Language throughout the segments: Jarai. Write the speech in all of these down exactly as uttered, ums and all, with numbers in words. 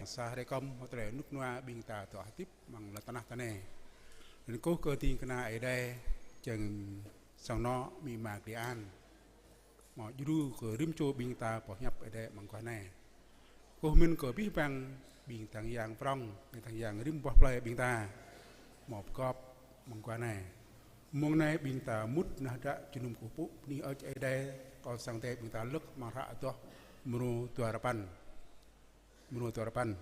Sa hrơi kơm, hơdrơi rơnŭk rơnua ƀing ta dŏ hơdip amăng lŏn tơnah ta anai. Anŭn kơkuh kơ ding kơna Ơi Adai, čang sang anŏ amĭ ama Khua Yang. Hmâo djru kơ rĭm čô ƀing ta boh hiăp Ơi Adai amăng guah anai. Kơkuh mơ̆n kơ abih bang ƀing tang yang prŏng, ƀing tang yang rĭm boh plơi ƀing ta. Hmâo pơgop amăng guah anai. Mông anai ƀing ta mŭt nao hră jơnum kơkuh pơpŭ bơni hơơč Ơi Adai, kâo sang tê ƀing ta lơ̆k amăng hră Adoh mrô dua rơpăn. Mrô dua rơpăn.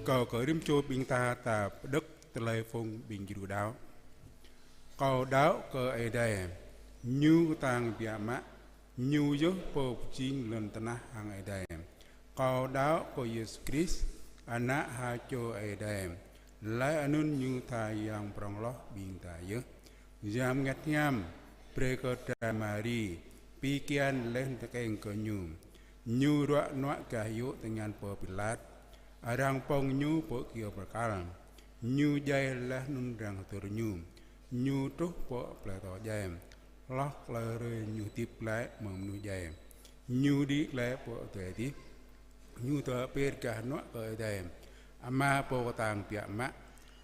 Kâo kơ rĭm čô ƀing ta, ta pơđŏk tơlơi phung ƀing djru đaŏ. Kâo đaŏ kơ Ơi Adai, Ñu kơtang biă mă, Ñu yơh Pô pơjing lŏn tơnah hăng adai. Kâo đaŏ kơ Yêsu Krist, Ană ha čô Ơi Adai, laih anŭn Ñu tha Yang Prŏng hloh ƀing ta yơh. Yang Bơngăt Hiam brơi kơ dra Mari pi kian laih tơkeng kơ Ñu. Ñu ruă nuă gah yŭ tơngan pô Pilat. Arăng pŏng Ñu pơ kơyâo bơrkal. Ñu djai laih anŭn arăng hơdơr Ñu. Ñu truh pơ plơi atâo djai. Hloh tơlơi hrơi Ñu hơdip glaĭ mơ̆ng mơnuih djai. Ñu đĭ glaĭ pơ adai adih. Ñu dŏ pơ̆t gah hơnuă kơ Ơi Adai, Ama Pô kơtang biă mă.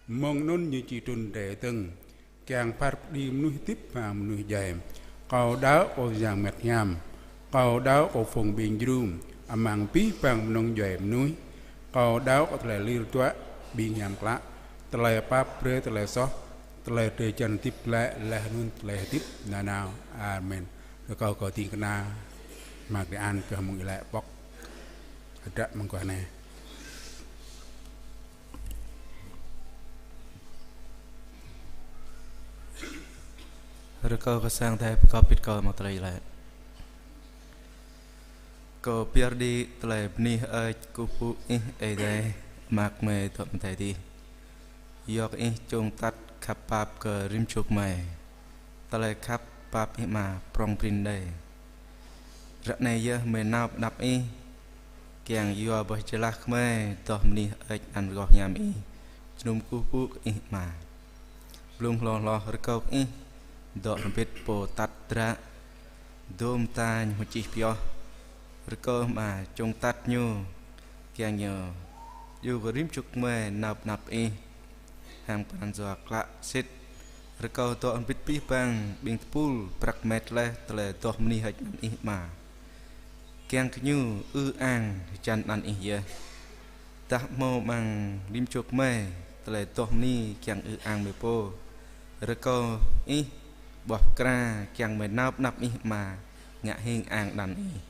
Mơ̆ng anŭn Ñu či trŭn rai dơ̆ng, kiăng phat pơđĭ mơnuih hơdip hăng mơnuih djai. Kâo đaŏ kơ Yang Bơngăt Hiam. Kâo đaŏ kơ phung ƀing djru, amăng abih bang mơnơ̆ng djuai mơnuih. Kâo đaŏ kơ tơlơi lir hơduă, ƀing hiam klă, tơlơi pap brơi tơlơi soh, tơlơi drơi jăn hơdip glaĭ laih anŭn tơlơi hơdip nanao. Amen. Rơkâo kơ ding kơna Mari An pioh mơ̆ng iâu laĭ pŏk hơdră mơguah anai. Rơkâo kơ sang Ơi Adai pơkŏp hơbĭt kơ mơ̆ng tơlơi iâu laĭ. Kâo pơyơr đĭ tơlơi bơni hơơč kơkuh pơpŭ Ih Ơi Adai, Ama gơmơi dŏ amăng adai adih. Yua kơ Ih čŏng atăt khăp pap kơ rĭm čô gơmơi. Tơlơi khăp pap Ih Ama prŏng prin đơi. Ră anai yơh gơmơi nao pơ anăp Ih, kiăng yua boh jơlah gơmơi dŏ bơni hơơč anăn rơgoh hiam Ih, jơnum kơkuh pơpŭ kơ Ih Ama. Blung hloh hloh rơkâo kơ Ih dŏ hơbĭt pô atăt hơdră, dôm ta ñu čih pioh. Rơkâo Ama čŏng atăt ñu, kiăng ñu yua kơ rĭm čô gơmơi nao pơ anăp Ih hăng pran jua klă sĭt. Rơkâo dŏ hơbĭt abih bang ƀing tơpul prăk met laih tơlơi dŏ bơni hơơč anăn Ih Ama, kiăng kơ ñu ư ang hơjăn anăn Ih yơh. Tơdah hmâo amăng rĭm čô gơmơi tơlơi dŏ bơni kiăng ư ang mơi pô, rơkâo Ih ƀuah pơkra kiăng gơmơi nao pơ anăp Ih Ama ngă hing ang anăn Ih.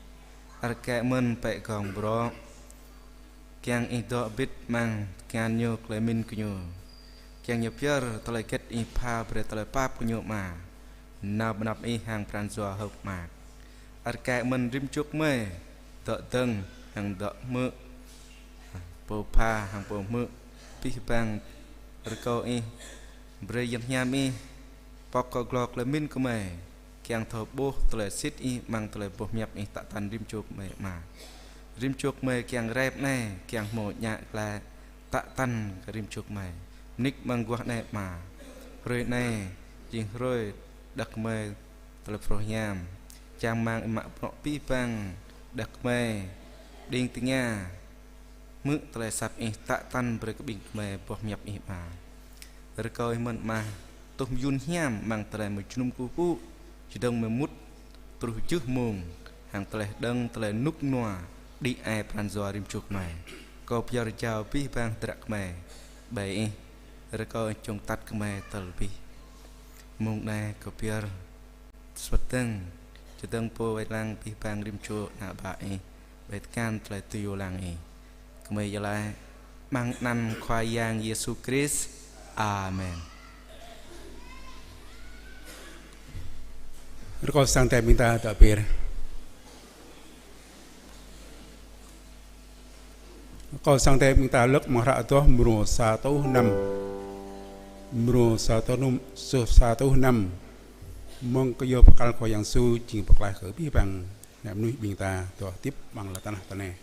Ăt kĕ mơ̆n pĕ gong brŏ, kiăng Ih dŏ hơbĭt amăng tơngan ñu, tơlơi pơmĭn kơ ñu, kiăng ñu pơyơr tơlơi hơget Ih pha brơi tơlơi pap kơ ñu Ama, nao pơ anăp Ih hăng pran jua hơ̆k mơak. Ăt kĕ mơ̆n rĭm čô gơmơi dŏ dơ̆ng hăng dŏ hmư̆, pô pha hăng pô hmư̆, abih bang rơkâo Ih brơi Yang Hiam Ih pŏk kơ glô tơlơi pơmĭn gơmơi, kiăng thâo ƀuh tơlơi sĭt Ih amăng tơlơi boh hiăp Ih tă tăn rĭm čô gơmơi Ama. Rĭm čô gơmơi kiăng rai pơ anai, kiăng hmâo djă glaĭ tă tăn kơ rĭm čô gơmơi. Mơnik amăng guah anai Ama. Hrơi anai jing hrơi đah kơmơi tơlơi phrâo hiam. Čang rơmang Ih mă bruă abih bang đah kơmơi, đing tơngia hmư̆ tơlơi asăp Ih tă tăn brơi kơ ƀing gơmơi boh hiăp Ih Ama. Rơkâo Ih mơ̆n Ama tuh mơyun hiam amăng tơlơi mơjơnum kơkuh pơpŭ, čơdơ̆ng mơ̆ng mŭt truh jưh mông, hăng tơlơi hơđơ̆ng tơlơi rơnŭk rơnua đĭ ai pran jua rĭm čô gơmơi. Kâo pơyơr jao abih bang hơdră gơmơi ƀơi Ih, rơkâo Ih čŏng atăt gơmơi tơl abih. Mông anai kâo pơyơr sơwơ̆t dơ̆ng, čơdơ̆ng pô wai lăng abih bang rĭm čô ană bă Ih, ƀơi tơngan tơlơi tui lăng Ih. Gơmơi iâu laĭ amăng anăn Khua Yang Yêsu Krist. Amen. Rơkâo sang Ơi Adai ƀing ta dŏ pơyơr. Rơkâo sang Ơi Adai ƀing ta lơ̆k amăng hră Adoh mrô sa rơtuh năm. Mrô sa rơtuh năm, sa rơtuh năm. Mơ̆ng kơyâo bơrkal Khua Yang Yêsu jing pơklaih kơ abih bang ană mơnuih ƀing ta dŏ hơdip amăng lŏn tơnah ta anai.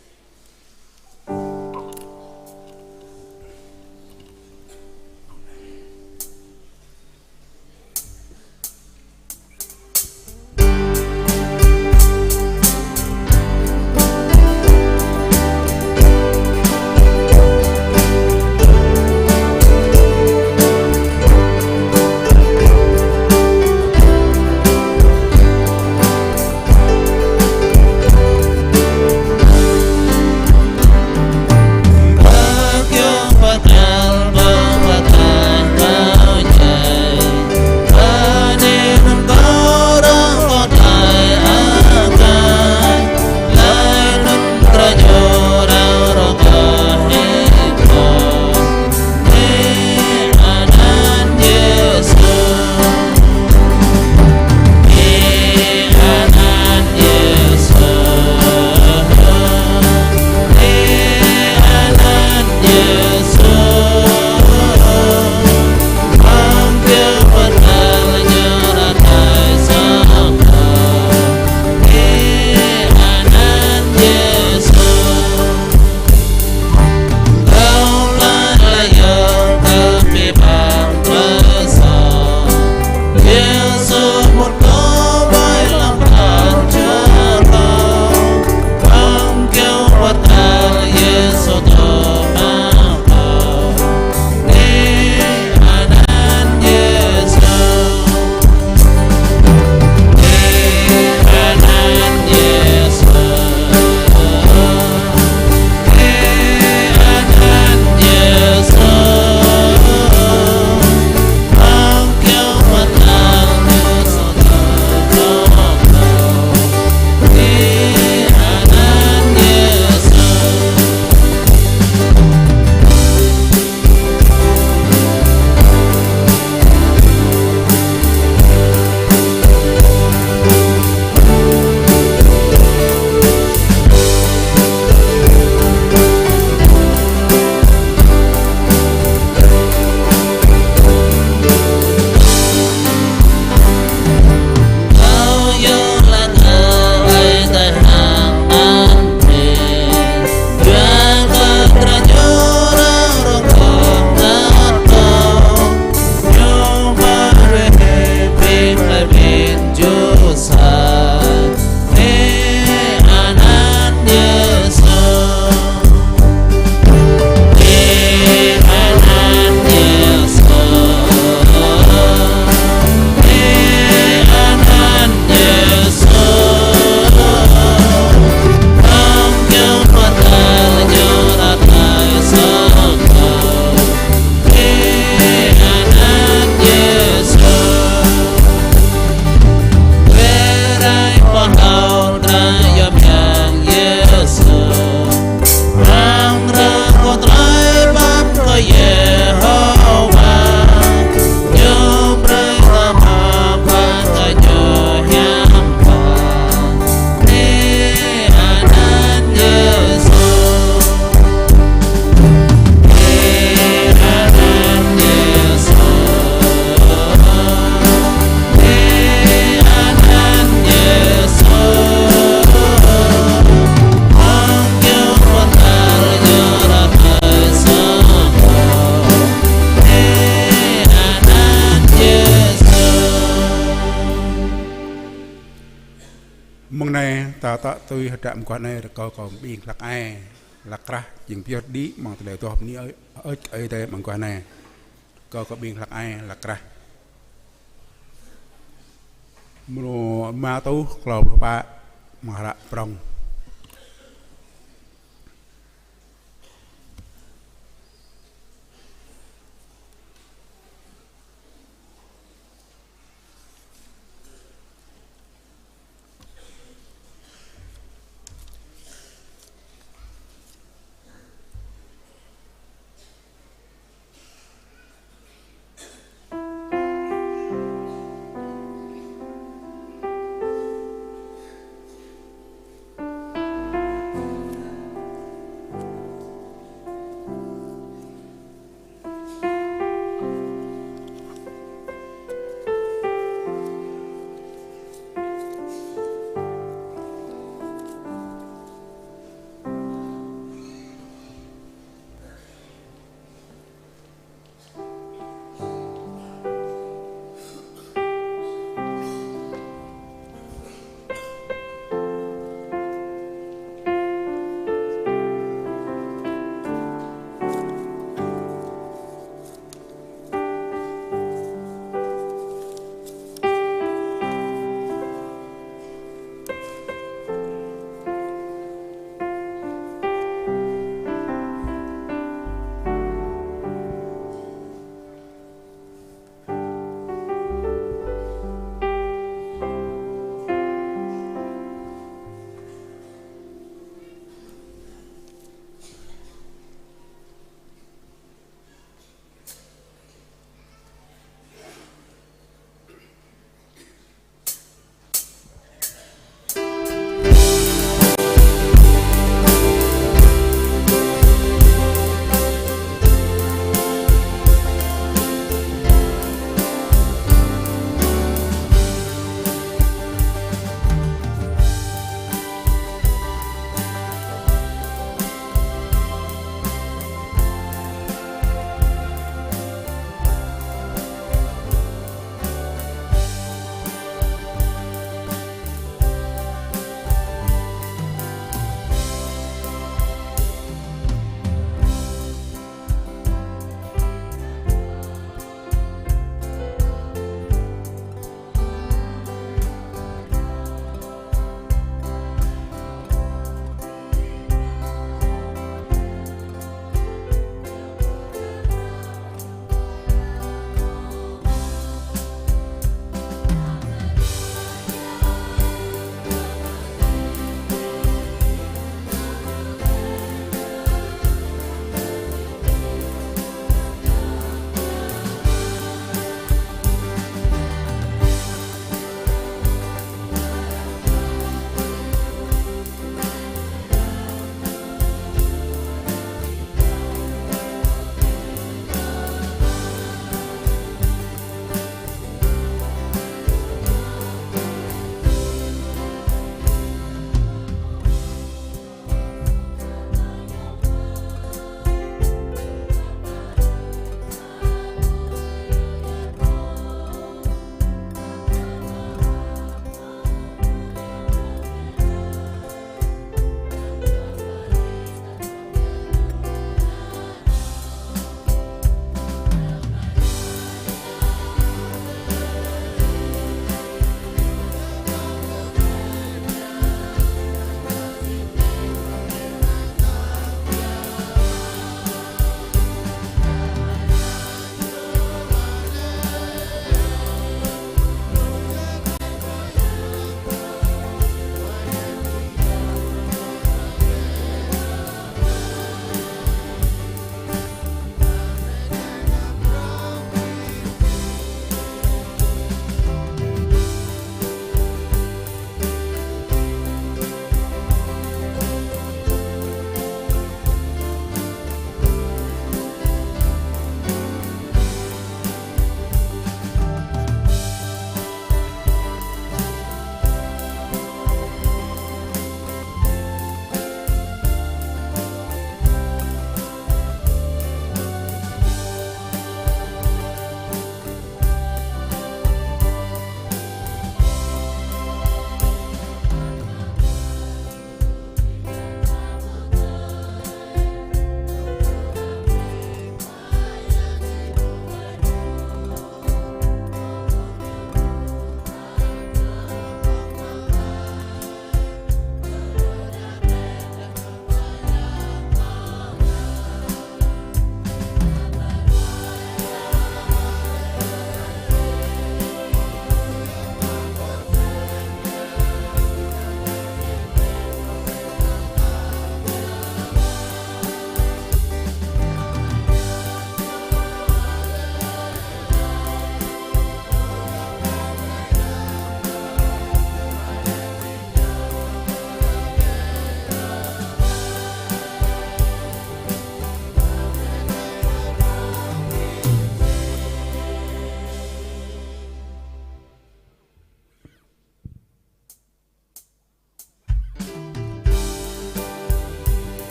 Ta tŏ tui hơdră mơguah anai, rơkâo kơ ƀing hlăk ai hlăk krah, jing pioh đĭ mơ̆ng tơlơi tuh bơni ơi, ơi, Ơi Adai mơguah anai. Rơkâo kơ ƀing hlăk ai hlăk krah. Mrô rơma rơtuh klâo pluh pă, mơ̆ng hră prŏng.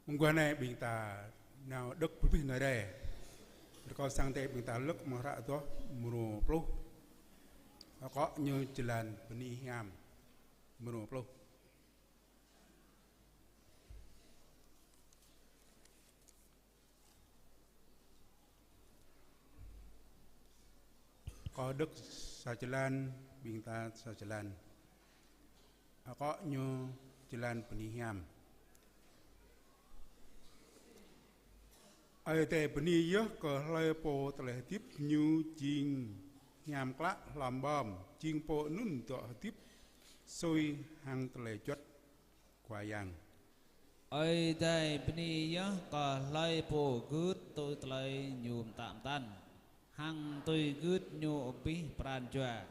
Mơguah anai ƀing ta nao đŏk pơplih nao rai. Rơkâo sang tê ƀing ta lơ̆k amăng hră Adoh mrô pluh. Akŏ ñu jơlan bơni hiam mrô pluh. Kâo đŏk sa jơlan, ƀing ta sa jơlan. Akŏ ñu jơlan bơni hiam. Ơi Adai bơni yơh kơ hlơi pô tơlơi hơdip ñu jing hiam klă hlŏm ƀơm, jing pô anŭn dŏ hơdip sui hăng tơlơi juăt Khua Yang. Ơi Adai bơni yơh kơ hlơi pô gưt tui tơlơi ñu pơtă pơtăn, hăng tui gưt ñu abih pran jua.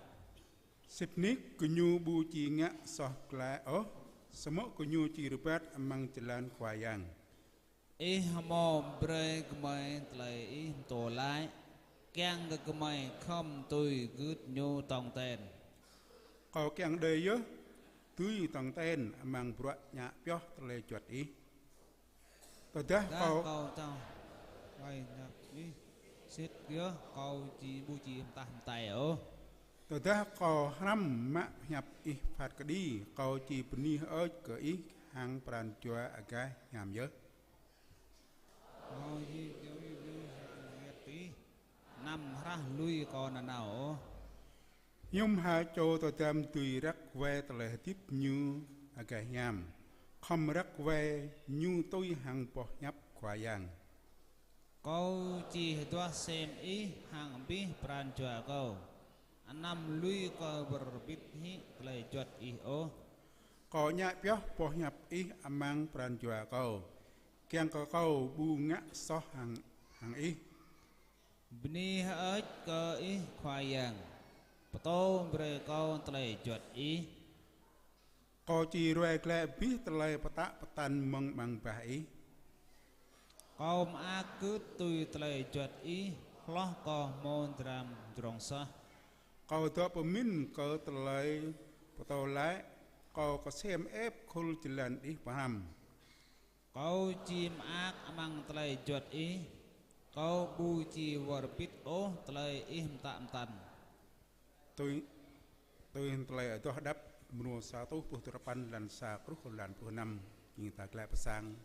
Sĭt nik gơñu ƀu či ngă soh glaĭ ôh, samơ̆ gơñu či rơbat amăng jơlan Khua Yang. Ih hơmâo brơi gơmơi tơlơi Ih pơtô laĭ, kiăng kơ gơmơi khŏm tui gưt ñu tong ten. Kâo kiăng đơi yơh dưi tong ten amăng bruă ngă pioh tơlơi juăt Ih. Tơdah kâo, kâo tao, wai năp Ih, sĭt yơh kâo či ƀu či pơtah pơtai ôh. Tơdah kâo hrăm mă hiăp Ih phat kơđi, kâo či bơni hơơč kơ Ih hăng pran jua agaih hiam yơh. Kâo či djơ̆ ƀu hăng hiăp Ih, anăm hrah lui kâo nanao ôh. Hiư̆m ha čô tơdăm dưi răk wai tơlơi hơdip ñu agaih hiam, khŏm răk wai ñu tui hăng boh hiăp Khua Yang. Kâo či hơduah sem Ih hăng abih pran jua kâo, anăm lui kâo wơr bĭt hĭ tơlơi juăt Ih ôh. Kâo ngă pioh boh hiăp Ih amăng pran jua kâo, kiăng kơ kâo ƀu ngă soh hăng, hăng Ih. Bơni hơơč kơ Ih Khua Yang, pơtô brơi kâo tơlơi juăt Ih. Kâo či ruai glaĭ abih tơlơi pơtă pơtăn mơ̆ng amăng bah Ih. Kâo mơak gưt tui tơlơi juăt Ih, hloh kâo hmâo dram drong soh. Kâo dŏ pơmĭn kơ tơlơi pơtô laĭ, kâo kơsem ĕp khul jơlan Ih pơhrăm. Kâo či mơak amăng tơlơi juăt Ih, kâo ƀu či wơr bĭt ôh tơlơi Ih pơtă pơtăn. Tui, tui tơlơi Adoh Đăp mrô sa rơtuh pluh duapăn, lan sa truh kơ lan pluh năm, jing ta glaĭ pơ sang,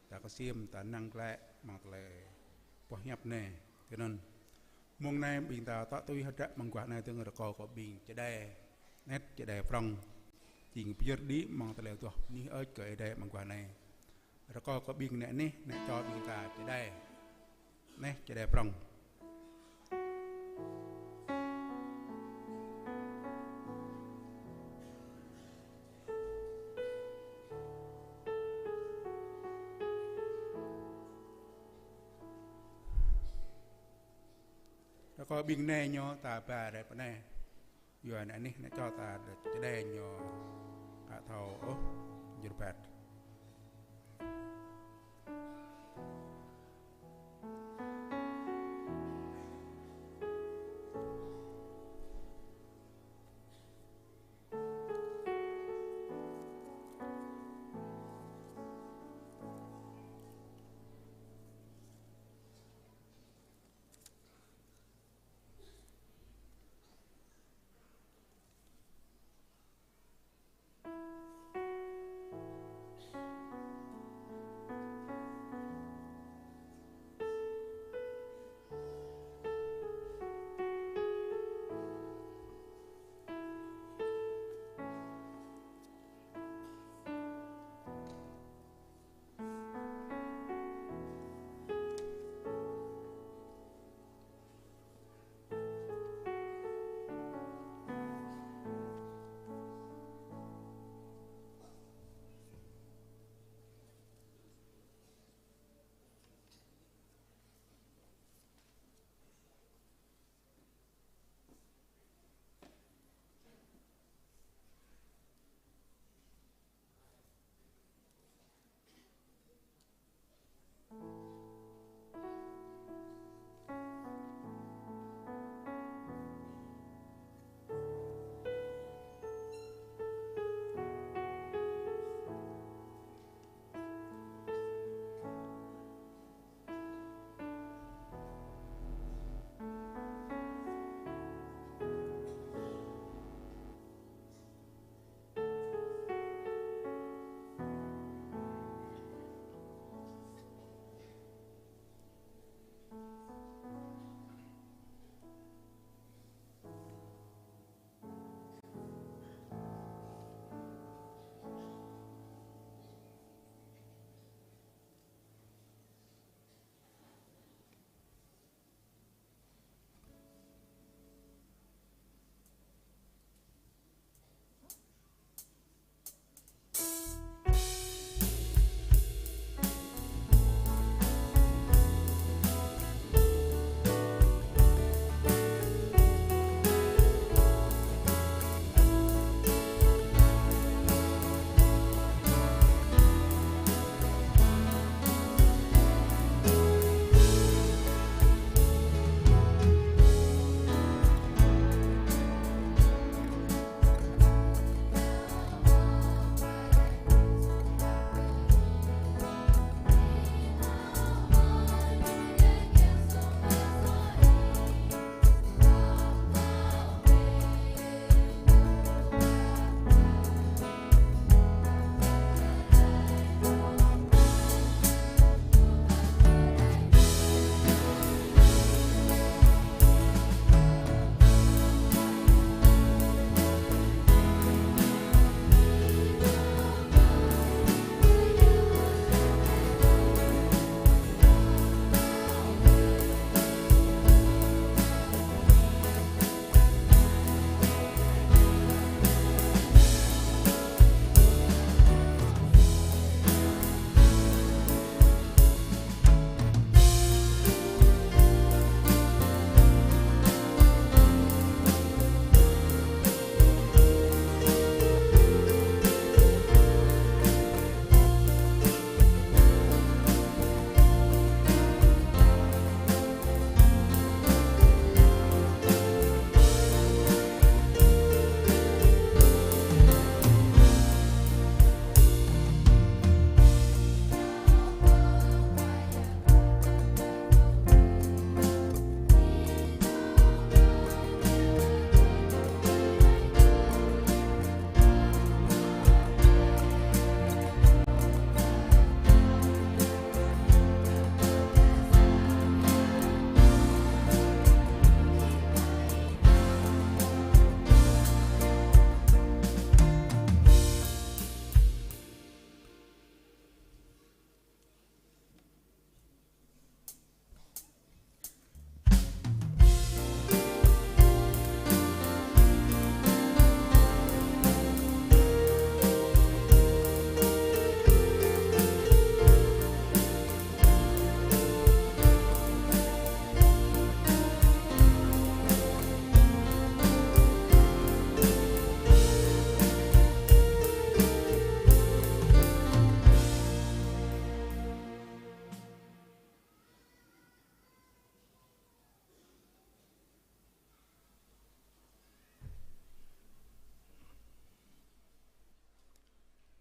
ta kơsem, ta năng glaĭ amăng tơlơi boh hiăp anai. Tui anŭn. Mông anai ƀing ta tŏ tui hơdră amăng guah anai dơ̆ng, rơkâo kơ ƀing čơđai anet čơđai prŏng. Jing pơyơr đĭ amăng tơlơi adoh bơni hơơč kơ Ơi Adai amăng guah anai. Rơkâo kơ ƀing neh neh, neh čô ƀing ta čơđai. Neh čơđai prŏng. Rơkâo ƀing nai ñu ta ba rai pơ anai. Yua anŭn anih neh čô ta čơđai ñu aka thâo ôh, jơr bat.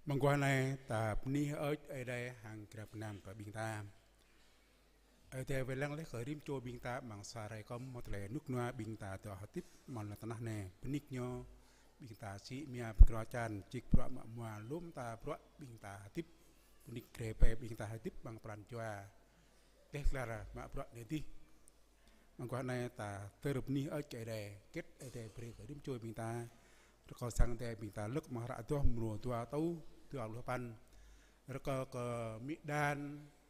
Mơguah anai ta bơni hơơč Ơi Adai hăng grăp gơnam kơ ƀing ta. Ơi Adai wai lăng laih kơ rĭm čô ƀing ta amăng sa hrơi kơm hmâo tơlơi rơnŭk rơnua ƀing ta dŏ hơdip amăng lŏn tơnah anai. Bơni kơ Ñu ƀing ta sĭ mia pơkra čan, čik bruă mă mua lŏm ta bruă ƀing ta hơdip. Bơni kơ rai pơ ƀing ta hơdip amăng pran jua dêh glar mă bruă anai dih. Mơguah anai ta tơr bơni hơơč kơ Ơi Adai, hơget Ơi Adai brơi kơ rĭm čô ƀing ta. Rơkâo sang Ơi Adai ƀing ta lơ̆k amăng hră Adoh mrô dua rơtuh dua pluh sapăn. Rơkâo kơ amĭ Đan,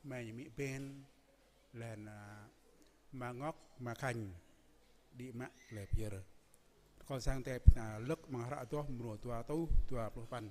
amai ñu amĭ Ben, laih anŭn, a, ama Ngok, ama Khanh, đĭ mă tơlơi pơyơr. Rơkâo sang Ơi Adai ƀing ta lơ̆k amăng hră Adoh mrô dua rơtuh dua pluh sapăn.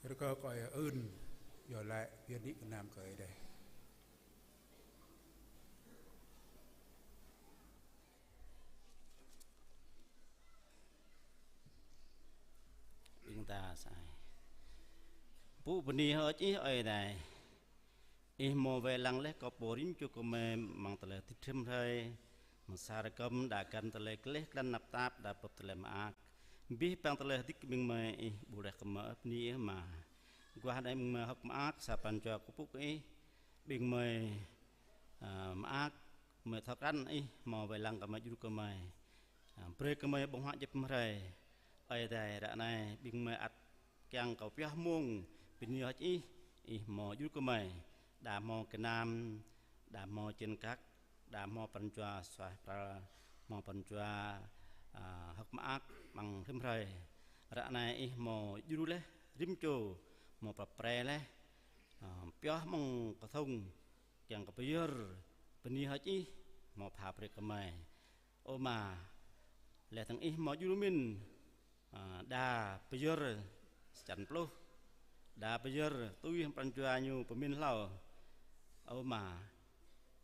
Rơkâo kơ Ơi Ưn, yua laĭ bơni gơnam kơ Ơi Adai. Ƀing ta sa ai. Pŭ bơni hơơč Ih Ơi Adai. Ih hmâo wai lăng laih kơ pô rĭm čô gơmơi amăng tơlơi hơdip rĭm hrơi, amăng sa hrơi kơm đa găn tơlơi gleh glan tơnap tap, đa bưp tơlơi mơak. Abih bang tơlơi hơdip ƀing gơmơi Ih ƀuh laih gơmơi, bơni Ih Ama. Mơguah anai ƀing gơmơi hơ̆k mơak, sa pran jua kơkuh pơpŭ kơ Ih, ƀing gơmơi, a, mơak, gơmơi thâo krăn Ih hmâo wai lăng gơmơi, djru gơmơi. A, brơi gơmơi ƀơ̆ng huă djŏp hrơi. Ơi Adai, ră anai ƀing gơmơi ăt kiăng kơ pioh mông bơni hơơč Ih, Ih hmâo djru gơmơi, đa hmâo gơnam, đa hmâo čin kăk, đa hmâo pran jua suaih pral, hmâo pran jua, a, hơ̆k mơak amăng rĭm hrơi. Ră anai Ih hmâo djru laih rĭm čô, hmâo pap pre laih, a, pioh mơ̆ng kơthŭng, kiăng kơ pơyơr bơni hơơč Ih hmâo pha brơi kơ gơmơi. Ơ Ama, laih dơ̆ng Ih hmâo djru mĭn, a, đa pơyơr sa črăn pluh, đa pơyơr tui hăng pran jua ñu pơmĭn hlâo. Ơ Ama,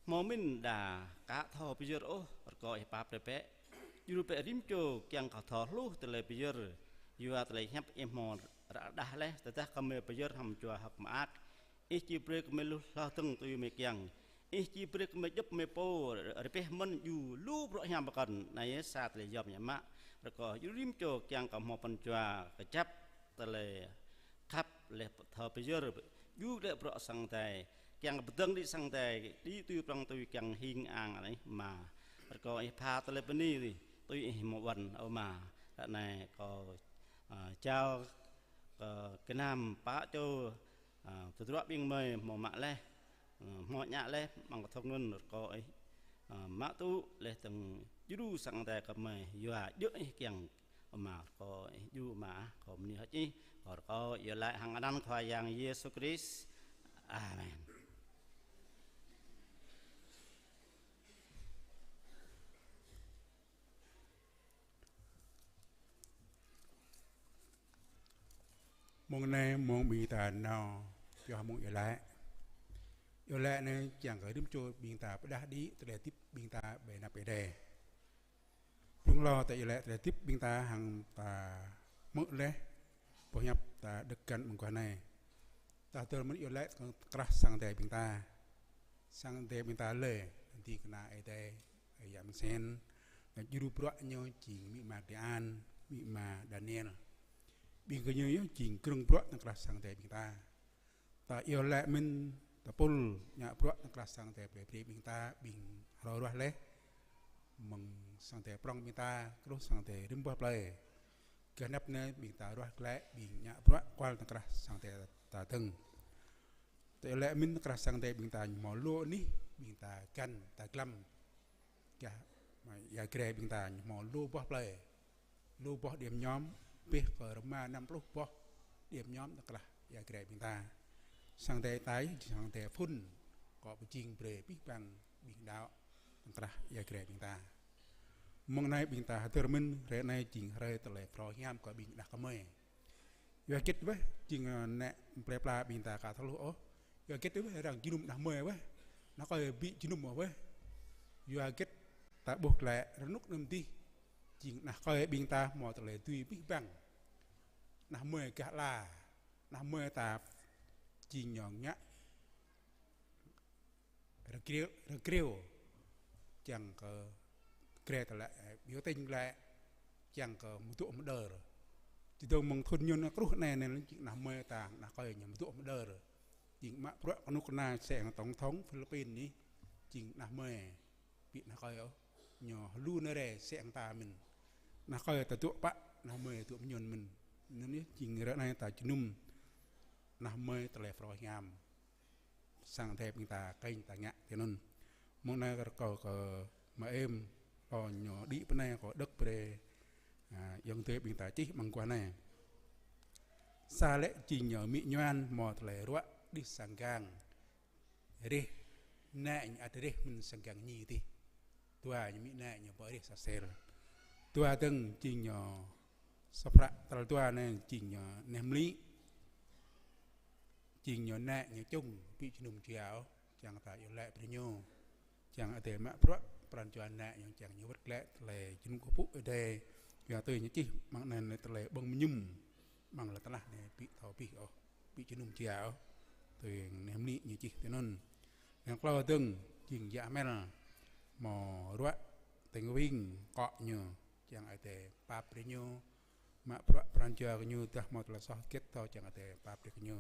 hmâo mĭn đa aka thâo pơyơr ôh, rơkâo Ih pap brơi bĕ. Djru bĕ rĭm čô kiăng kơ thâo hluh tơlơi pơyơr, yua tơlơi hiăp Ih hmâo rơđah laih, tơdah gơmơi pơyơr hăng jua hơ̆k mơak, Ih či brơi kơ gơmơi lu hloh dơ̆ng tui gơmơi kiăng. Ih či brơi kơ gơmơi djŏp gơmơi pô, rơbeh mơ̆n djru lu bruă hiam pơkŏn. Anai yơh sa tơlơi yom ñă mă. Rơkâo djru rĭm čô kiăng kơ hmâo pran jua kơjăp tơlơi khăp laih thâo pơyơr. Djru glaĭ bruă sang Ơi Adai. Kiăng kơ pơdơ̆ng đĭ sang Ơi Adai. Đĭ tui prŏng tui kiăng hing ang anai Ama. Rơkâo Ih pha tơlơi bơni tui Ih hmâo ƀuăn, ơ Ama. Ră anai kâo, a, jao kơ gơnam pă čô, Ơ, tơdruă ƀing gơmơi hmâo mă laih, ơ, hmâo ngă laih, amăng kơthŭng anŭn rơkâo ih, ơ, mă tŭ laih tơ̆ng djru sang Ơi Adai kơ gơmơi, yua djơ̆ ih kiăng Ama, rơkâo ih djru Ama, kâo bơni hơ̆k ih, kâo rơkâo iâu laĭ hăng anăn Khua Yang Yêsu Krist. Amen. Mông anai mông ƀing ta nao pioh mông iâu laĭ. Iâu laĭ anai kiăng kơ rĭm čô ƀing ta pơdah đĭ tơlơi hơdip ƀing ta ƀơi anăp Ơi Adai. Blung hlâo ta iâu laĭ tơlơi hơdip ƀing ta hăng ta hmư̆ laih boh hiăp ta đŏk găn mơguah anai. Ta hơdơr mơ̆n iâu laĭ tơkrah sang Ơi Adai ƀing ta. Sang Ơi Adai ƀing ta lĕ, ding kơna Ơi Adai, Ơi Yă Mơsen, djru bruă ñu jing amĭ ama Trian, amĭ ama Daniel. Ƀing gơñu yơh jing krơ̆ng bruă tơkrah sang Ơi Adai ƀing ta. Ta iâu laĭ mơ̆n tơpul ngă bruă tơkrah sang Ơi Adai plei brơi ƀing ta, ƀing hrơi ruah laih. Mơ̆ng sang Ơi Adai prŏng ƀing ta, truh sang Ơi Adai rĭm boh plei. Gah anăp anai ƀing ta ruah glaĭ, ƀing ngă bruă kual tơkrah sang Ơi Adai ta dơ̆ng. Ta iâu laĭ mơ̆n tơkrah sang Ơi Adai ƀing ta ñu hmâo lu anih, ƀing ta găn, ta glăm. Gah Ia Grai ƀing ta ñu hmâo lu boh plei, lu boh điểm nhóm, pĕh kơ rơma năm pluh boh điểm nhóm tơkrah Ia Grai ƀing ta. Sang Ơi Adai tai, sang Ơi Adai phŭn, kơ pơjing brơi abih bang ƀing đaŏ tơkrah Ia Grai ƀing ta. Mông anai ƀing ta hơdơr mơ̆n, hrơi anai jing hrơi tơlơi phrâo hiam kơ ƀing đah kơmơi. Yua hơget weh, jing, ơ, nĕ plơi pla ƀing ta ka thâo hluh ôh. Yua hơget weh, arăng jơnum đah kơmơi weh. Đah kơmơi ƀu jơnum ôh weh. Yua hơget ta ƀuh glaĭ rơnŭk anŭn dih. Jing đah kơmơi ƀing ta hmâo tơlơi dưi abih bang. Đah kơmơi gah ala. Đah kơmơi ta jing ñu ngă rơgriu, rơgriu, kiăng kơ gre tơlơi, ơ, biểu tình glaĭ, kiăng kơ mơdŏ mơdơr. Čơdơ̆ng mơ̆ng thŭn ñu nao truh anai, anai jing đah kơmơi ta, đah kơmơi ñu mơdŏ mơdơr. Jing mă bruă kơnuk kơna sĕ hăng tổng thống Philippin anai, jing đah kơmơi, ƀu đah kơmơi ôh, ñu hơlu nao rai sĕ hăng ta mơ̆n. Đah kơmơi ta dŏ pă, đah kơmơi dŏ mơñum mơ̆n. Anŭn yơh, jing ră anai ta jơnum, đah kơmơi tơlơi phrâo hiam. Sang Ơi Adai ƀing ta kơnh ta ngă tui anŭn. Mông anai rơkâo kơ mơ̆ng êm, kơ ñu đĭ pơ anai kơ đŏk brơi, ơ, ayŏng adơi ƀing ta čih amăng guah anai. Sa lĕ jing ñu amĭ Nhuan hmâo tơlơi ruă đih sang gang. Rih, nĕ ñu ăt rih mơ̆n sang gang ñu dih. Dua ñu amĭ nĕ ñu ƀu rih sa sel. Dua dơ̆ng jing ñu sa prăk tal dua anai jing ñu neh mlĭ. Jing ñu nĕ ñu čung ƀu jơnum jia ôh, kiăng ta iâu laĭ brơi ñu. Kiăng Ơi Adai mă bruă pran jua nĕ ñu kiăng ñu wơ̆t glaĭ tơlơi jơnum kơkuh pơpŭ Ơi Adai. Yua tui ñu čih amăng anai tơlơi ƀơ̆ng mơñum. Amăng lŏn tơnah anai ƀu thâo abih ôh, ƀu jơnum jia ôh. Tui neh mlĭ ñu čih tui anŭn. Yang klâo dơ̆ng jing yă Mel hmâo ruă tơ̆ng wing kŏ ñu, kiăng Ơi Adai pap brơi ñu. Mă bruă pran jua kơ ñu dah hmâo tơlơi soh hơget thâo kiăng Ơi Adai pap brơi kơ ñu.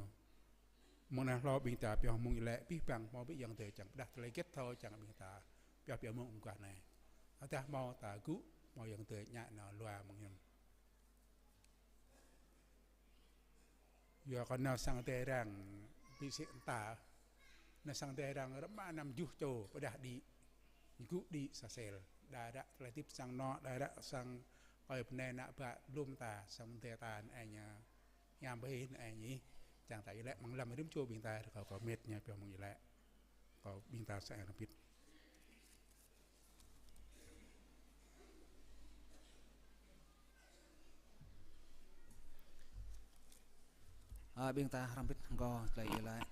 Mông anai hlâo ƀing ta pioh mông iâu laĭ abih bang hmâo ƀu Yang Adai kiăng pơdah tơlơi hơget thâo kiăng ƀing ta pioh pioh mông mơguah anai. Tơdah hmâo ta gŭ, hmâo Yang Adai ngă nao lua mơ̆ng ñu. Yua kơ nao sang Ơi Adai arăng ƀu sĭ ta. Nao sang Ơi Adai arăng rơma năm juh čô pơdah đĭ. Ñu gŭ đĭ sa sel. Đa ră tơlơi hơdip sang anŏ, đa ră sang kơ bơnai ană bă lŏm ta, sang Ơi Adai ta anai ñu hiam bơih anai ñu. Čang ta iâu laĭ amăng lăm rĭm čô ƀing ta, rơkâo kơ mĕt ñu pioh mơ̆ng iâu laĭ. Kơ ƀing ta sa ai rơbit. Ơ, ƀing ta hrŏm hơbĭt hăng kâo tơlơi iâu laĭ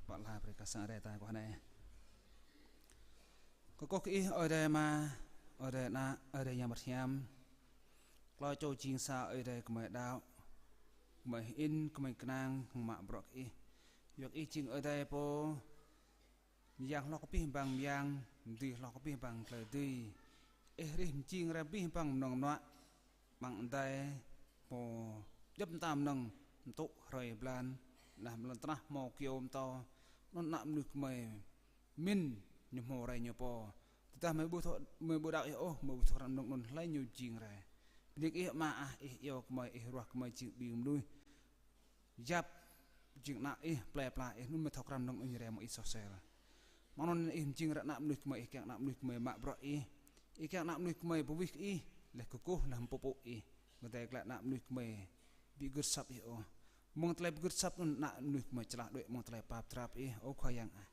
pơala brơi kơ sang Ơi Adai ta guah anai. Kơkuh kơ Ih, Ơi Adai Ama, Ơi Adai Ană, Ơi Adai Yang Bơngăt Hiam. Klâo čô jing sa Ơi Adai gơmơi đaŏ, gơmơi hơĭn, gơmơi kơnang hăng mă bruă kơ Ih. Yua kơ Ih jing Ơi Adai pô mơyang hloh kơ abih bang mơyang, dưi hloh kơ abih bang tơlơi dưi. Ih rih mơjing rai abih bang mơnơ̆ng mơnuă amăng adai, hmâo djŏp mơta mơnơ̆ng, mơtŭ hrơi blan, nah lŏn tơnah hmâo kyâo pơtâo, anŭn ană mơnuih gơmơi mĭn ñu hmâo rai ñu pô. Tơdah gơmơi ƀu thâo, gơmơi ƀu đaŏ Ih ôh, gơmơi ƀu thâo krăn mơnơ̆ng anŭn hlơi ñu jing rai. Bơni kơ Ih Ama ah, Ih iâu gơmơi, Ih ruah gơmơi jing ƀing mơnuih yap jing ană ih, plei pla ih, anŭn mơ̆ thâo krăn nŏng ih rai mơ̆ng ih soh sel. Mơ̆ng anŭn ih jing ră ană mơnuih gơmơi, ih kiăng ană mơnuih gơmơi mă bruă ih. Ih kiăng ană mơnuih gơmơi pơwih ih, laih kơkuh, laih pơpŭ ih. Mơ̆ng tơlơi glaĭ ană mơnuih gơmơi ƀu gưt asăp ih ôh. Mơ̆ng tơlơi ƀu gưt asăp anŭn ană mơnuih gơmơi čơlah đuaĭ mơ̆ng tơlơi pap drap ih, ơ Khua Yang ah.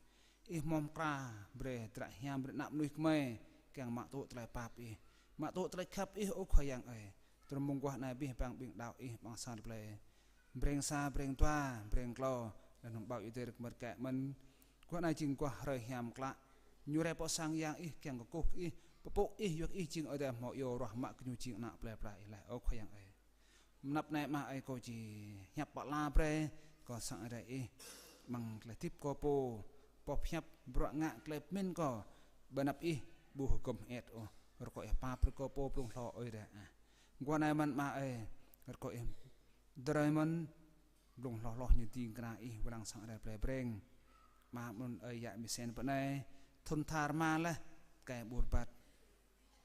Ih hmâo mơkra brơi dră hiam brơi ană mơnuih gơmơi, kiăng mă tŭ tơlơi pap ih, mă tŭ tơlơi khăp ih, ơ Khua Yang ơi. Tơdang mơguah anai abih bang ƀing đaŏ ih amăng sang plei Breng sa, Breng dua, Breng klâo, laih anŭn ƀâo Ơi Adai rơkơmơi kĕ mơ̆n. Guah anai jing guah hrơi hiam klă. Ñu rai pơ sang yang ih kiăng kơkuh ih, pơpŭ ih, yua kơ ih jing Ơi Adai hmâo iâu ruah mă kơ ñu jing ană plei pla ih laih, ơ Khua Yang ơi. Mơnăp anai mơ̆ ơi kâo či hiăp pơala brơi kơ sang Ơi Adai ih. Amăng tơlơi hơdip kâo pô, pŏk hiăp bruă ngă tơlơi pơmĭn kâo, ƀơi anăp ih ƀu hơgŏm hơĕt ôh. Rơkâo ih pap brơi kâo pô blung hlâo Ơi Adai ah. Guah anai mơ̆n mơ̆ ơi, rơkâo ih dơ̆ng mơ̆n blung hloh hloh ñu ding kơna ih wơ̆t lăng sang Ơi Adai plei Breng. Mơ̆ anŭn ơi yă mơsen pơ anai, thŭn tha rơma laih, kơ ƀu rơbat,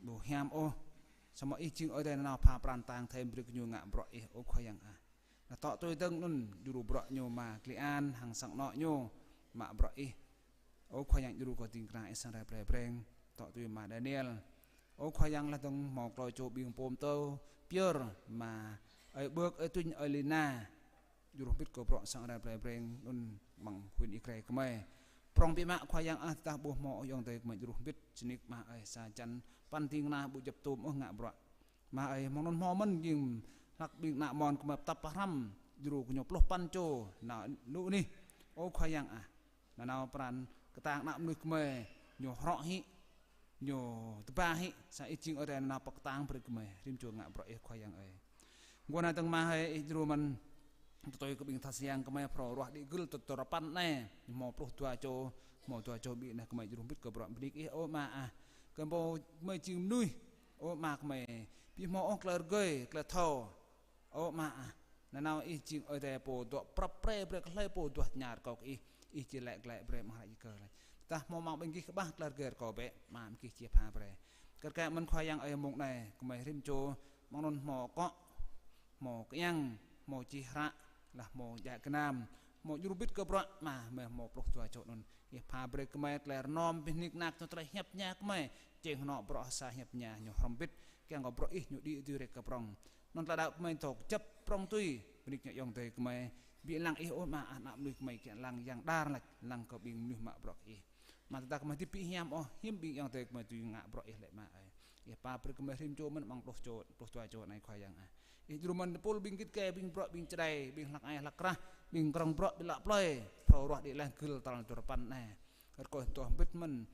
ƀu hiam ôh. Samơ̆ ih jing Ơi Adai nanao pha pran tang thai brơi kơ ñu ngă bruă ih, ơ Khua Yang ah. Anai tŏ tui dơ̆ng anŭn djru bruă ñu mơ̆ Kli An hăng sang anŏ ñu mă bruă ih. Ơ Khua Yang, djru kơ ding kơna ih sang Ơi Adai plei Breng, tŏ tui mơ̆ Daniel. Ơ Khua Yang, laih dơ̆ng hmâo klâo čô ƀing pô pơtô pơyơr mơ̆ ơi Bơk, ơi Tuñ, ơi Lina. Djru hơbĭt kơ bruă sang Ơi Adai plei Breng anŭn amăng huyện Ia Grai gơmơi. Prŏng biă mă Khua Yang ah, tơdah ƀu hmâo ôh ayŏng adơi gơmơi djru hơbĭt, sĭt nik mơ̆ ơi sa čăn păn ding kơna ƀu djŏp tôm ôh ngă bruă. Mơ̆ ơi, mơ̆ng anŭn hmâo mơ̆n jing hlăk ƀing ană mon gơmơi pơtăp pơhrăm, djru kơ ñu pluh păn čô, nao lu anih. Ơ Khua Yang ah, nanao pran kơtang ană mơnuih gơmơi, ñu hrŏ hĭ, ñu tơba hĭ, sa ih jing Ơi Adai nanao pơkơtang brơi gơmơi, rĭm čô ngă bruă ih Khua Yang ơi. Guah anai dơ̆ng mơ̆ ơi, ih djru mơ̆n, tơtui kơ ƀing tha sang gơmơi phrâo ruah đĭ gưl tơdơi rơpăn anai, hmâo pluh dua čô, hmâo dua čô ƀing anai gơmơi djru hơbĭt kơ bruă bơnik ih, ơ mơ̆ ah. Kơ pô gơmơi jing mơnuih, ơ mơ̆ gơmơi ƀu hmâo ôh tơlơi rơgơi, tơlơi thâo. Ơ mơ̆ ah, nanao ih jing Ơi Adai pô dŏ prăp pre brơi kơ hlơi pô duah tơña rơkâo kơ ih, ih či laĭ glaĭ brơi amăng hră Yakơ laĭ. Tơdah hmâo amăng ƀing gih kơƀah tơlơi rơgơi rơkâo bĕ, mơ̆ ƀing gih či pha brơi. Kar kaĭ mơ̆n Khua Yang ơi, mông anai gơmơi rĭm čô, mơ̆ng anŭn hmâo akŏ, hmâo kơiăng, hmâo čih hră, laih hmâo djă gơnam, hmâo djru hơbĭt kơ bruă mơ̆, mơ̆ hmâo pluh dua čô anŭn. Ih pha brơi gơmơi tơlơi rơnom, ƀing nik nak ñu tơlơi hiăp tơña gơmơi, čeng hơnŏ bruă sa hiăp tơña ñu hrŏm hơbĭt, kiăng kơ bruă ih ñu đĭ dưi rai kơ prŏng. Anŭn tơlơi đaŏ gơmơi thâo kơjăp prŏng tui, bơnik ñu ayŏng adơi gơmơi. Ƀu lăng ih ôh mơ̆ ah, ană mơnuih gơmơi kiăng lăng yang đar lač, lăng kơ ƀing mơnuih mă bruă kơ ih. Mơ̆ tơdah gơmơi hơdip ƀu hiam ôh, hiư̆m ƀing ayŏng adơi gơmơi dưi ngă bruă ih lĕ mơ̆ ơi. Ih pap brơi gơmơi rĭm čô mơ̆n amăng pluh čô, pluh dua čô anai Khua Yang ah. Ih djru mơ̆n tơpul ƀing git gai, ƀing bruă, ƀing čơđai, ƀing hlăk ai hlăk krah, ƀing krong bruă ƀu lăi plơi, phrâo ruah đĭ laih gưl tal dua rơpăn anai. Rơkâo ih dŏ hơbĭt mơ̆n,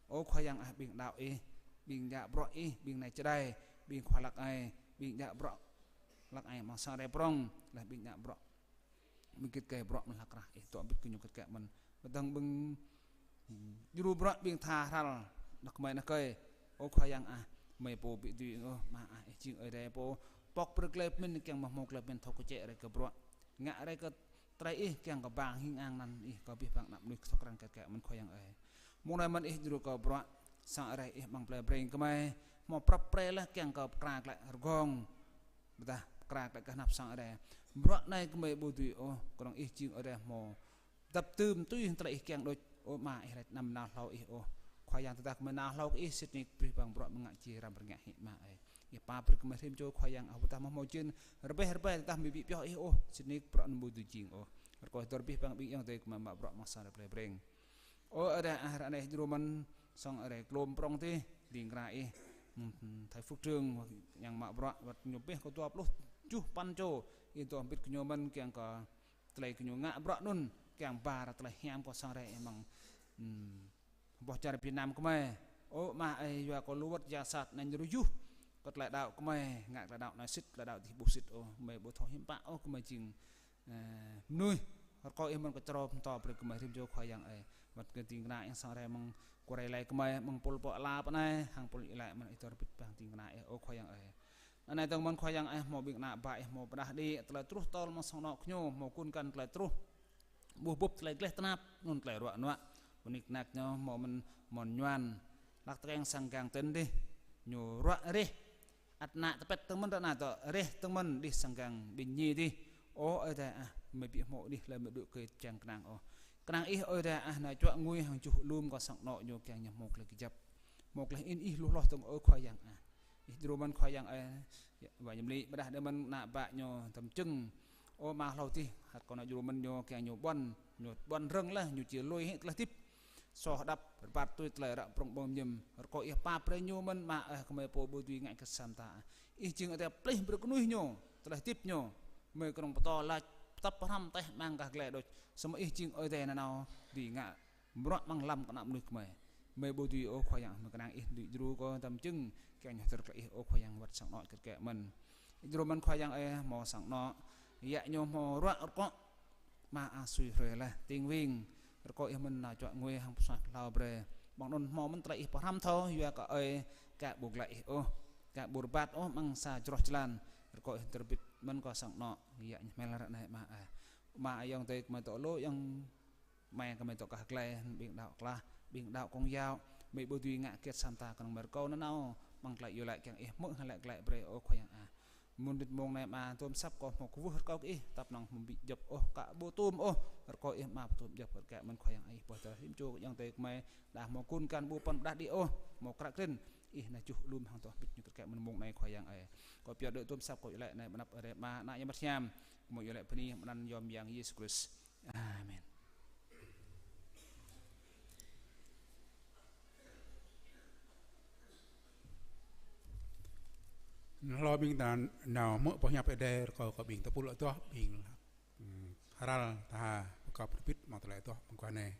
ơ Khua Yang ah, ƀing đaŏ ih, ƀing djă bruă ih, ƀing nai čơđai, ƀing khua hlăk ai, ƀing djă bruă hlăk ai amăng sang Ơi Adai prŏng, laih ƀing djă bruă, ƀing git gai bruă mơ̆n hlăk krah, ih dŏ hơbĭt kơ ñu kơt kĕ mơ̆n. Ƀơi dơ̆ng ƀing djru bruă ƀing tha hrăl, anăk gơmơi anăk ơi, ơ Khua Yang ah, gơmơi pô ƀu dưi ôh, mơ̆ ah, ih jing Ơi Adai pô pŏk brơi tơlơi pơmĭn, kiăng mơ̆ hmâo tơlơi pơmĭn thâo kơčĕ rai kơ bruă, ngă rai kơ tơlơi ih, kiăng kơ ba hing ang anăn ih kơ abih bang ană mơnuih thâo krăn kĕt kĕ mơ̆n Khua Yang ơi. Mông anai mơ̆n ih djru kơ bruă sang Ơi Adai ih amăng plei Breng gơmơi, hmâo prăp pre laih kiăng kơ pơkra glaĭ rơgong, ƀôdah pơkra glaĭ kơ hnăp sang Ơi Adai. Bruă anai gơmơi ƀu dưi ôh, kơnơ̆ng ih jing Ơi Adai hmâo dăp dưm tui hăng tơlơi ih kiăng đôč. Ơ mơ̆ ih laĭ anăm nao hlâo ih ôh. Khua Yang tơdah gơmơi nao hlâo kơ ih, sĭt nik abih bang bruă mơ̆ ngă či răm rơngiă hĭ mơ̆ ơi. Ih pap brơi gơmơi rĭm čô Khua Yang ah, ƀôdah mơ̆ hmâo jên rơbeh rơbeh tơdah gơmơi ƀu pioh ih ôh, sĭt nik bruă anŭn ƀu dưi jing ôh. Rơkâo ih dŏ abih bang ƀing ayŏng adơi gơmơi mă bruă amăng sang Ơi Adai plei Breng. Ơ Ơi Adai ah, ră anai ih djru mơ̆n sang Ơi Adai Klôm prŏng tih, ding kơna ih, hm, thầy Phước Trương, yang mă bruă, wơ̆t ñu rơbeh kơ dua pluh tơjuh păn čô, ih dŏ hơbĭt kơ ñu mơ̆n kiăng kơ tơlơi kơ ñu ngă bruă anŭn, kiăng ba ra tơlơi hiam kơ sang Ơi Adai amăng, hm, boh čar Việt Nam gơmơi. Ơ mơ̆ ơi, yua kơ lu wơ̆t yang sat anŭn rơyuh kơ tơlơi đaŏ gơmơi, ngă tơlơi đaŏ anai sĭt, tơlơi đaŏ dih ƀu sĭt ôh, gơmơi ƀu thâo hiư̆m pă ôh, gơmơi jing, ơ, mơnuih. Rơkâo ih mơ̆n kơ črâo pơtô brơi gơmơi rĭm čô Khua Yang ơi. Wơ̆t kơ ding kơna ih sang Ơi Adai amăng kual rai gơmơi, amăng pul pô ala pơ anai, hăng pul ih laĭ mơ̆n ih dŏ hơbĭt bang ding kơna ih, ơ Khua Yang ơi. Anŭn anai dơ̆ng mơ̆n Khua Yang ơi, hmâo ƀing ană bă ih hmâo pơrơđah đĭ tơlơi truh tơl amăng sang anŏ kơ ñu, hmâo kun kan tơlơi truh. Ƀu hơbŭp tơlơi gleh tơnap, anŭn tơlơi ruă nuă. Bơnik nak ñu hmâo mơ̆n mon Nhuan, hlăk tơkeng sang gang Tên dih. Ñu ruă rih. Ăt ană tơpĕt dơ̆ng mơ̆n, ră anai dŏ rih dơ̆ng mơ̆n đih sang gang Bình Nhi dih. Ơ Ơi Adai ah, mơi ƀu hmâo anih hlơi mơi dŏ kơ čang kơnang ôh. Kơnang Ih, Ơi Adai ah, nao čuă ngui hăng juh alum kâo sang anŏ ñu kiăng ñu hmâo tơlơi kơjăp. Hmâo tơlơi in Ih lu hloh tơ̆ng, Ơ Khua Yang ah. Ih djru mơ̆n Khua Yang ơi, wa ñăm lĭ, ƀôdah đơi mơ̆n ană bă ñu tơm čưng. Ơ Ama hlâo adih, hăt kâo nao djru mơ̆n ñu kiăng ñu ƀuăn, ñu ƀuăn rơ̆ng laih, ñu či lui hĭ tơlơi hơdip. Soh hơđăp, rơbat tui tơlơi ră prŏng ƀơ̆ng mơñum. Rơkâo Ih pap brơi ñu mơ̆n Ama ơi, kơmơi pô ƀu dưi ngă kơ sa mta. Ih jing Ơi Adai plih brơi kơnuih ñu, tơlơi hơdip ñu. Mơi kơnơ̆ng pơtô lač, tơp pơhrăm teh amăng gah glai đôč. Samơ̆ Ih jing Ơi Adai nanao dưi ngă bruă amăng lăm kơ ană mơnuih kơmơi. Mơi ƀu dưi ôh Khua Yang, mơi kơnang Ih dưi djru kơ tơm čưng, kiăng ñu hơdơr tơlơi Ih ôh Khua Yang wơ̆t sang anŏ kơt kĕ mơ̆n. Djru mơ̆n Khua Yang ơi, hmâo sang anŏ, yă ñu hmâo ruă rơkŏ, Ama ah sui hrơi laih, tĭng wing, rơkâo Ih mơ̆n nao čuă ngui hăng pơsuaih pơhlao brơi. Ƀơ̆ng anŭn hmâo mơ̆n tơlơi Ih pơhrăm thâo, yua kơ ơi, ka ƀu glaĭ Ih ôh, ka ƀu rơbat ôh amăng sa jrôh jơlan, rơkâo Ih tơrbit mơ̆n kơ sang anŏ, yă ñu hmel ră anai Ama ah. Ama ayŏng adơi kơmơi dŏ lu, ayŏng amai kơmơi dŏ gah glai, ƀing đaŏ klah, ƀing đaŏ kông yao, mơi ƀu dưi ngă kiăt sa mta kơnơ̆ng mơi rơkâo nanao, amăng tơlơi iâu laĭ kiăng Ih hmư̆ hăng laĭ glaĭ brơi ôh Khua Yang ah. Mơ̆ng đĭt mông anai Ama tôm săp kâo hmâo kwưh rơkâo kơ Ih, tơpă năng hmâo ƀu djŏp ôh, ka ƀu tôm ôh, rơkâo Ih Ama pơtôm djŏp kơ kĕ mơ̆n Khua Yang ơi, pơtơ̆ rĭm čô ayŏng adơi kơmơi, đah hmâo kun kan ƀu păn pơđah đĭ ôh, hmâo krăk krin, Ih nao juh alum hăng tŏ hơbĭt ñu kơt kĕ mơ̆n mông anai Khua Yang ơi. Kâo pioh đuaĭ tôm săp kâo iâu laĭ anai ƀơi anăp Ơi Adai Ama, Ană Yang Bơngăt Hiam, kơmơi iâu laĭ bơni amăng anăn Yom Yang Yêsu Krist. Amen. Hlâo ƀing ta nao hmư̆ boh hiăp Ơi Adai, rơkâo kơ ƀing tơpul adoh, ƀing, hm, hơral tha pơkŏp rơbit mơ̆ng tơlơi adoh mơguah anai.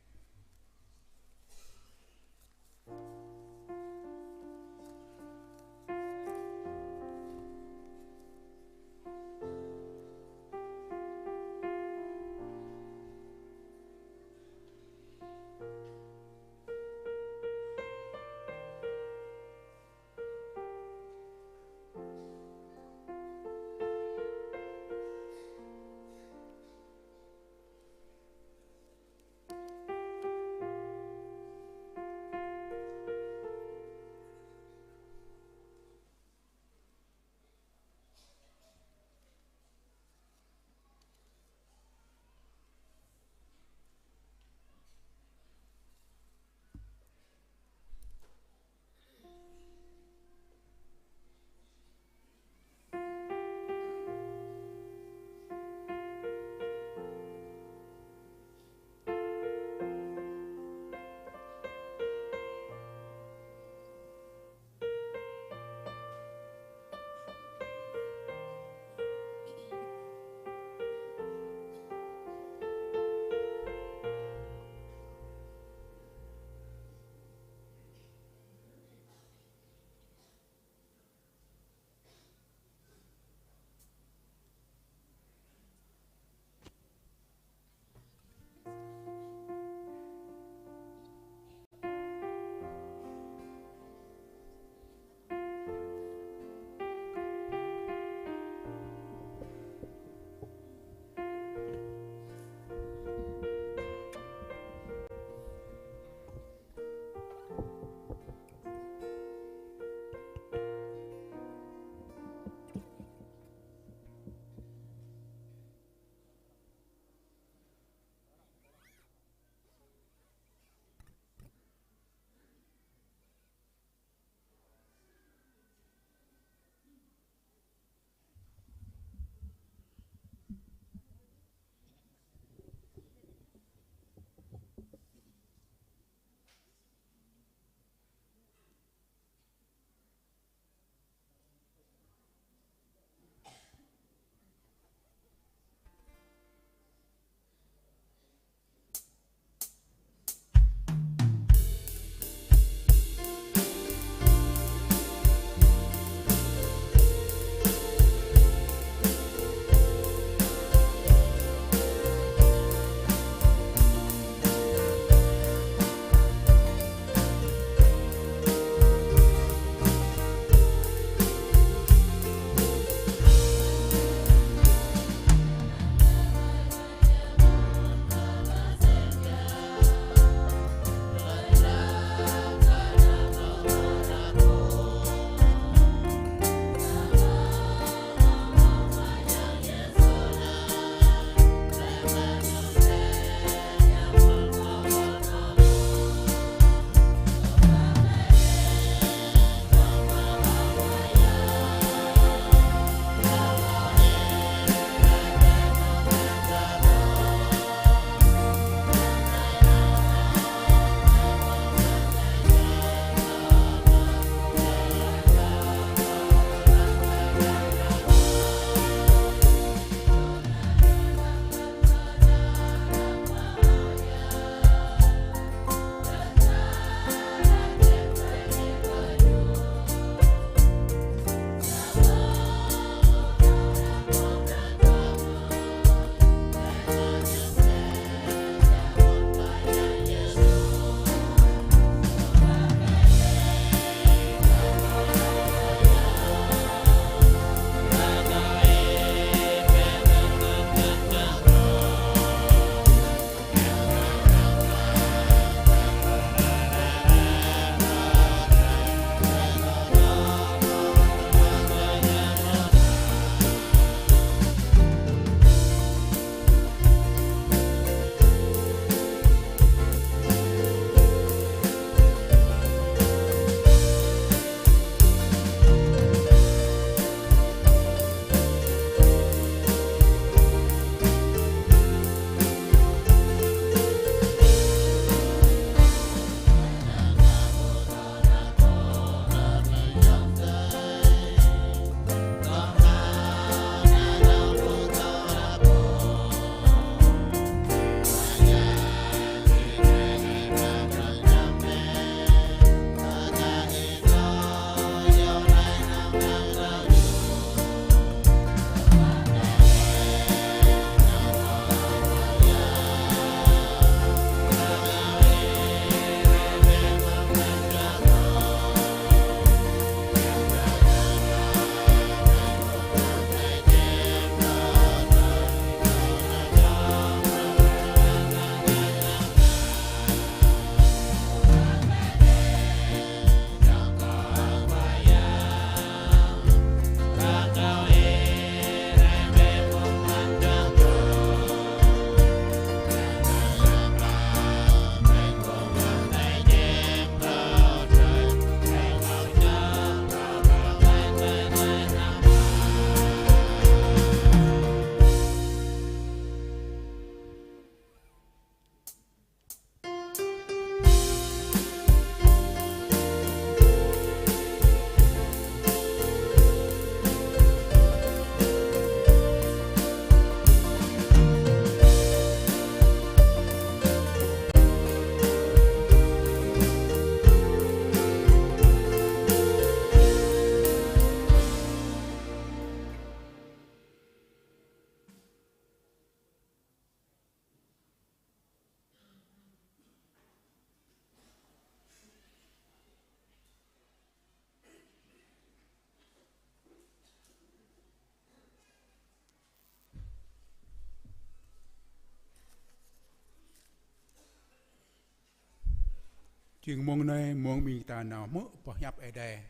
Jing mông anai mông ƀing ta nao hmư̆ boh hiăp Ơi Adai.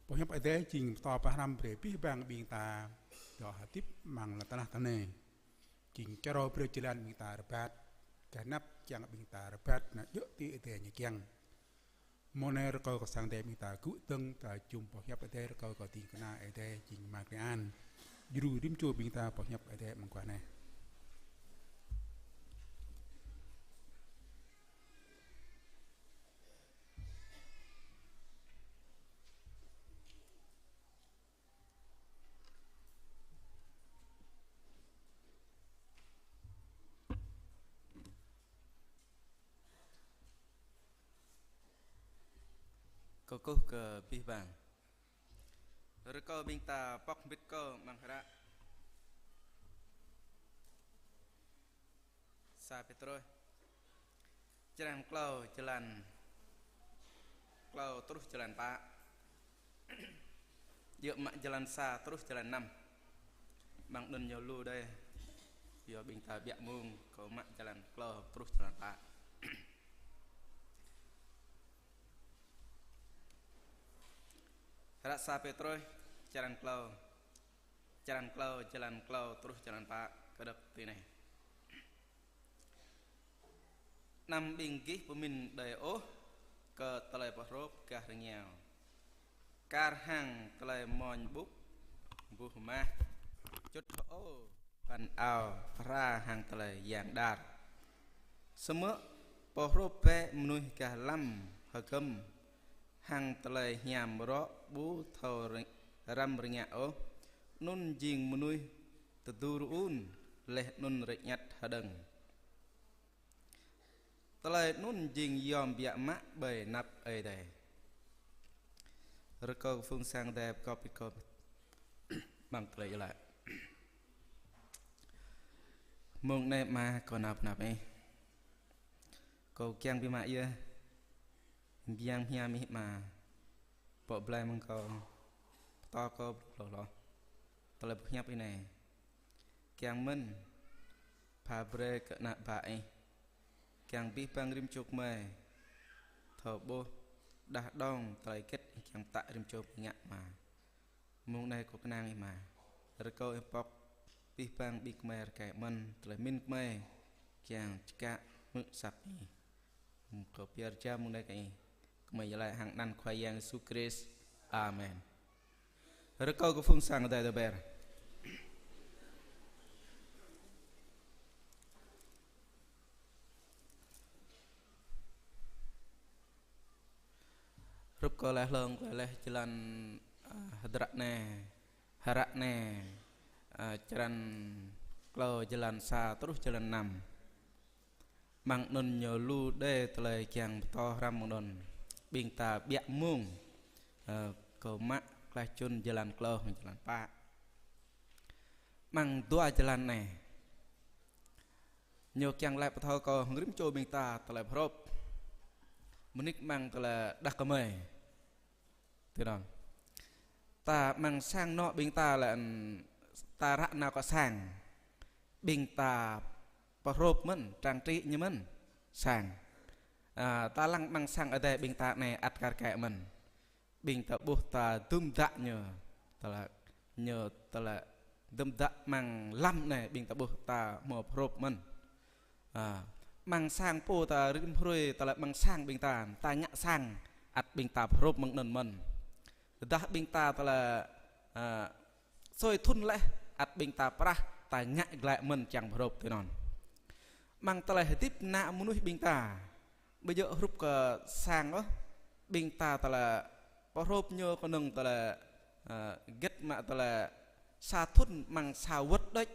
Boh hiăp Ơi Adai jing pơtô pơhrăm brơi abih bang ƀing ta dŏ hơdip amăng lŏn tơnah anai. Jing čơrâo brơi jơlan ƀing ta rơbat, gah anăp kiăng ƀing ta rơbat nao djơ̆ tui Ơi Adai ñu kiăng. Mông anai rơkâo kơ sang Ơi Adai ƀing ta gŭ dơ̆ng ta jum boh hiăp Ơi Adai, rơkâo kơ ding kơna Ơi Adai jing Ama Krist An djru rĭm čô ƀing ta boh hiăp Ơi Adai mơguah anai. Kơkuh kơ abih bang. Rơkâo ƀing ta pŏk hơbĭt kơ amăng hră sa Pêtrôs, črăn klâo, jơlan klâo truh jơlan pă. Djơ̆ mă jơlan sa truh jơlan năm. Amăng anŭn ñu lu đơi. Yua ƀing ta ƀiă mông, kâo mă jơlan klâo truh jơlan pă. Hră sa Pêtrôs, črăn klâo, črăn klâo, jơlan klâo truh jơlan pă, kơdơ̆k tui anai. Anăm ƀing gih pơmĭn đơi ôh kơ tơlơi pơhrôp gah rơngiao, kar hăng tơlơi mơñam ƀŭk, buh mah, čŭt hơô, khăn ao, phara hăng tơlơi yang đar. Samơ̆ pơhrôp bĕ mơnuih gah lăm hơgŏm hăng tơlơi hiam rŏ ƀu thâo rơng-, răm rơngiă ôh, anŭn jing mơnuih tơdu rơun, laih anŭn rơñăt hơđơ̆ng. Tơlơi anŭn jing yom biă mă ƀơi anăp Ơi Adai. Rơkâo kơ phung sang Ơi Adai pơkŏp pơkŏp amăng tơlơi iâu laĭ. Mông anai Ama, kâo nao pơ anăp Ih. Kâo kiăng biă mă yơh. Biă mă hiam Ih Ama. Pŏk blai mơ̆ng kâo. Pơtô kâo hloh hloh. Tơlơi boh hiăp Ih anai. Kiăng mơ̆n pha brơi kơ ană bă Ih. Kiăng abih bang rĭm čô gơmơi thâo ƀuh đah đong tơlơi hơget Ih kiăng pơtă rĭm čô gơmơi ngă Ama. Mông anai kâo kơnang Ih Ama. Rơkâo Ih pŏk abih bang ƀing gơmơi rơkơi mơ̆n tơlơi pơmĭn gơmơi kiăng čơkă hmư̆ asăp Ih. Kâo pơyơr jao mông anai kơ Ih. Gơmơi iâu laĭ hăng anăn Khua Yang Yêsu Krist. Amen. Rơkâo kơ phung sang Ơi Adai tơber. Hrup kơ laih hlŏng kơ laih jơlan, a, hơdră anai, hră anai, a, črăn klâo jơlan sa truh jơlan năm. Amăng anŭn ñu lu đơi tơlơi kiăng pơtô hrăm mơ̆ng anŭn. Ƀing ta biă mông, ơ, kâo mă klaih čun jơlan klâo hăng jơlan pă. Amăng dua jơlan anai, ñu kiăng laĭ pơthâo kơ hăng rĭm čô ƀing ta tơlơi pơhrôp. Mơnik amăng tơlơi đah kơmơi. Tui anŭn. Ta amăng sang anŏ ƀing ta lĕ, ta ră nao kơ sang. Ƀing ta pơhrôp mơ̆n, trang trí ñu mơ̆n, sang. A, ta lăng amăng sang adai ƀing ta anai ăt kar kaĭ mơ̆n. Ƀing ta ƀuh ta dŭm dă ñu, tơlơi, ñu tơlơi dŭm dă amăng lăm anai ƀing ta ƀuh ta hmâo pơhrôp mơ̆n. A, amăng sang pô ta rĭm hrơi tơlơi amăng sang ƀing ta, ta ngă sang, ăt ƀing ta pơhrôp mơ̆ng anŭn mơ̆n. Tơdah ƀing ta tơlơi, a, sui thŭn laih, ăt ƀing ta prah, ta ngă glaĭ mơ̆n čang pơhrôp tui anŭn. Amăng tơlơi hơdip ană mơnuih ƀing ta, ƀu djơ̆ hrup kơ sang ôh, ƀing ta tơlơi pơhrôp ñu kơnơ̆ng tơlơi, a, hơget mă tơlơi sa thŭn amăng sa wơ̆t đôč.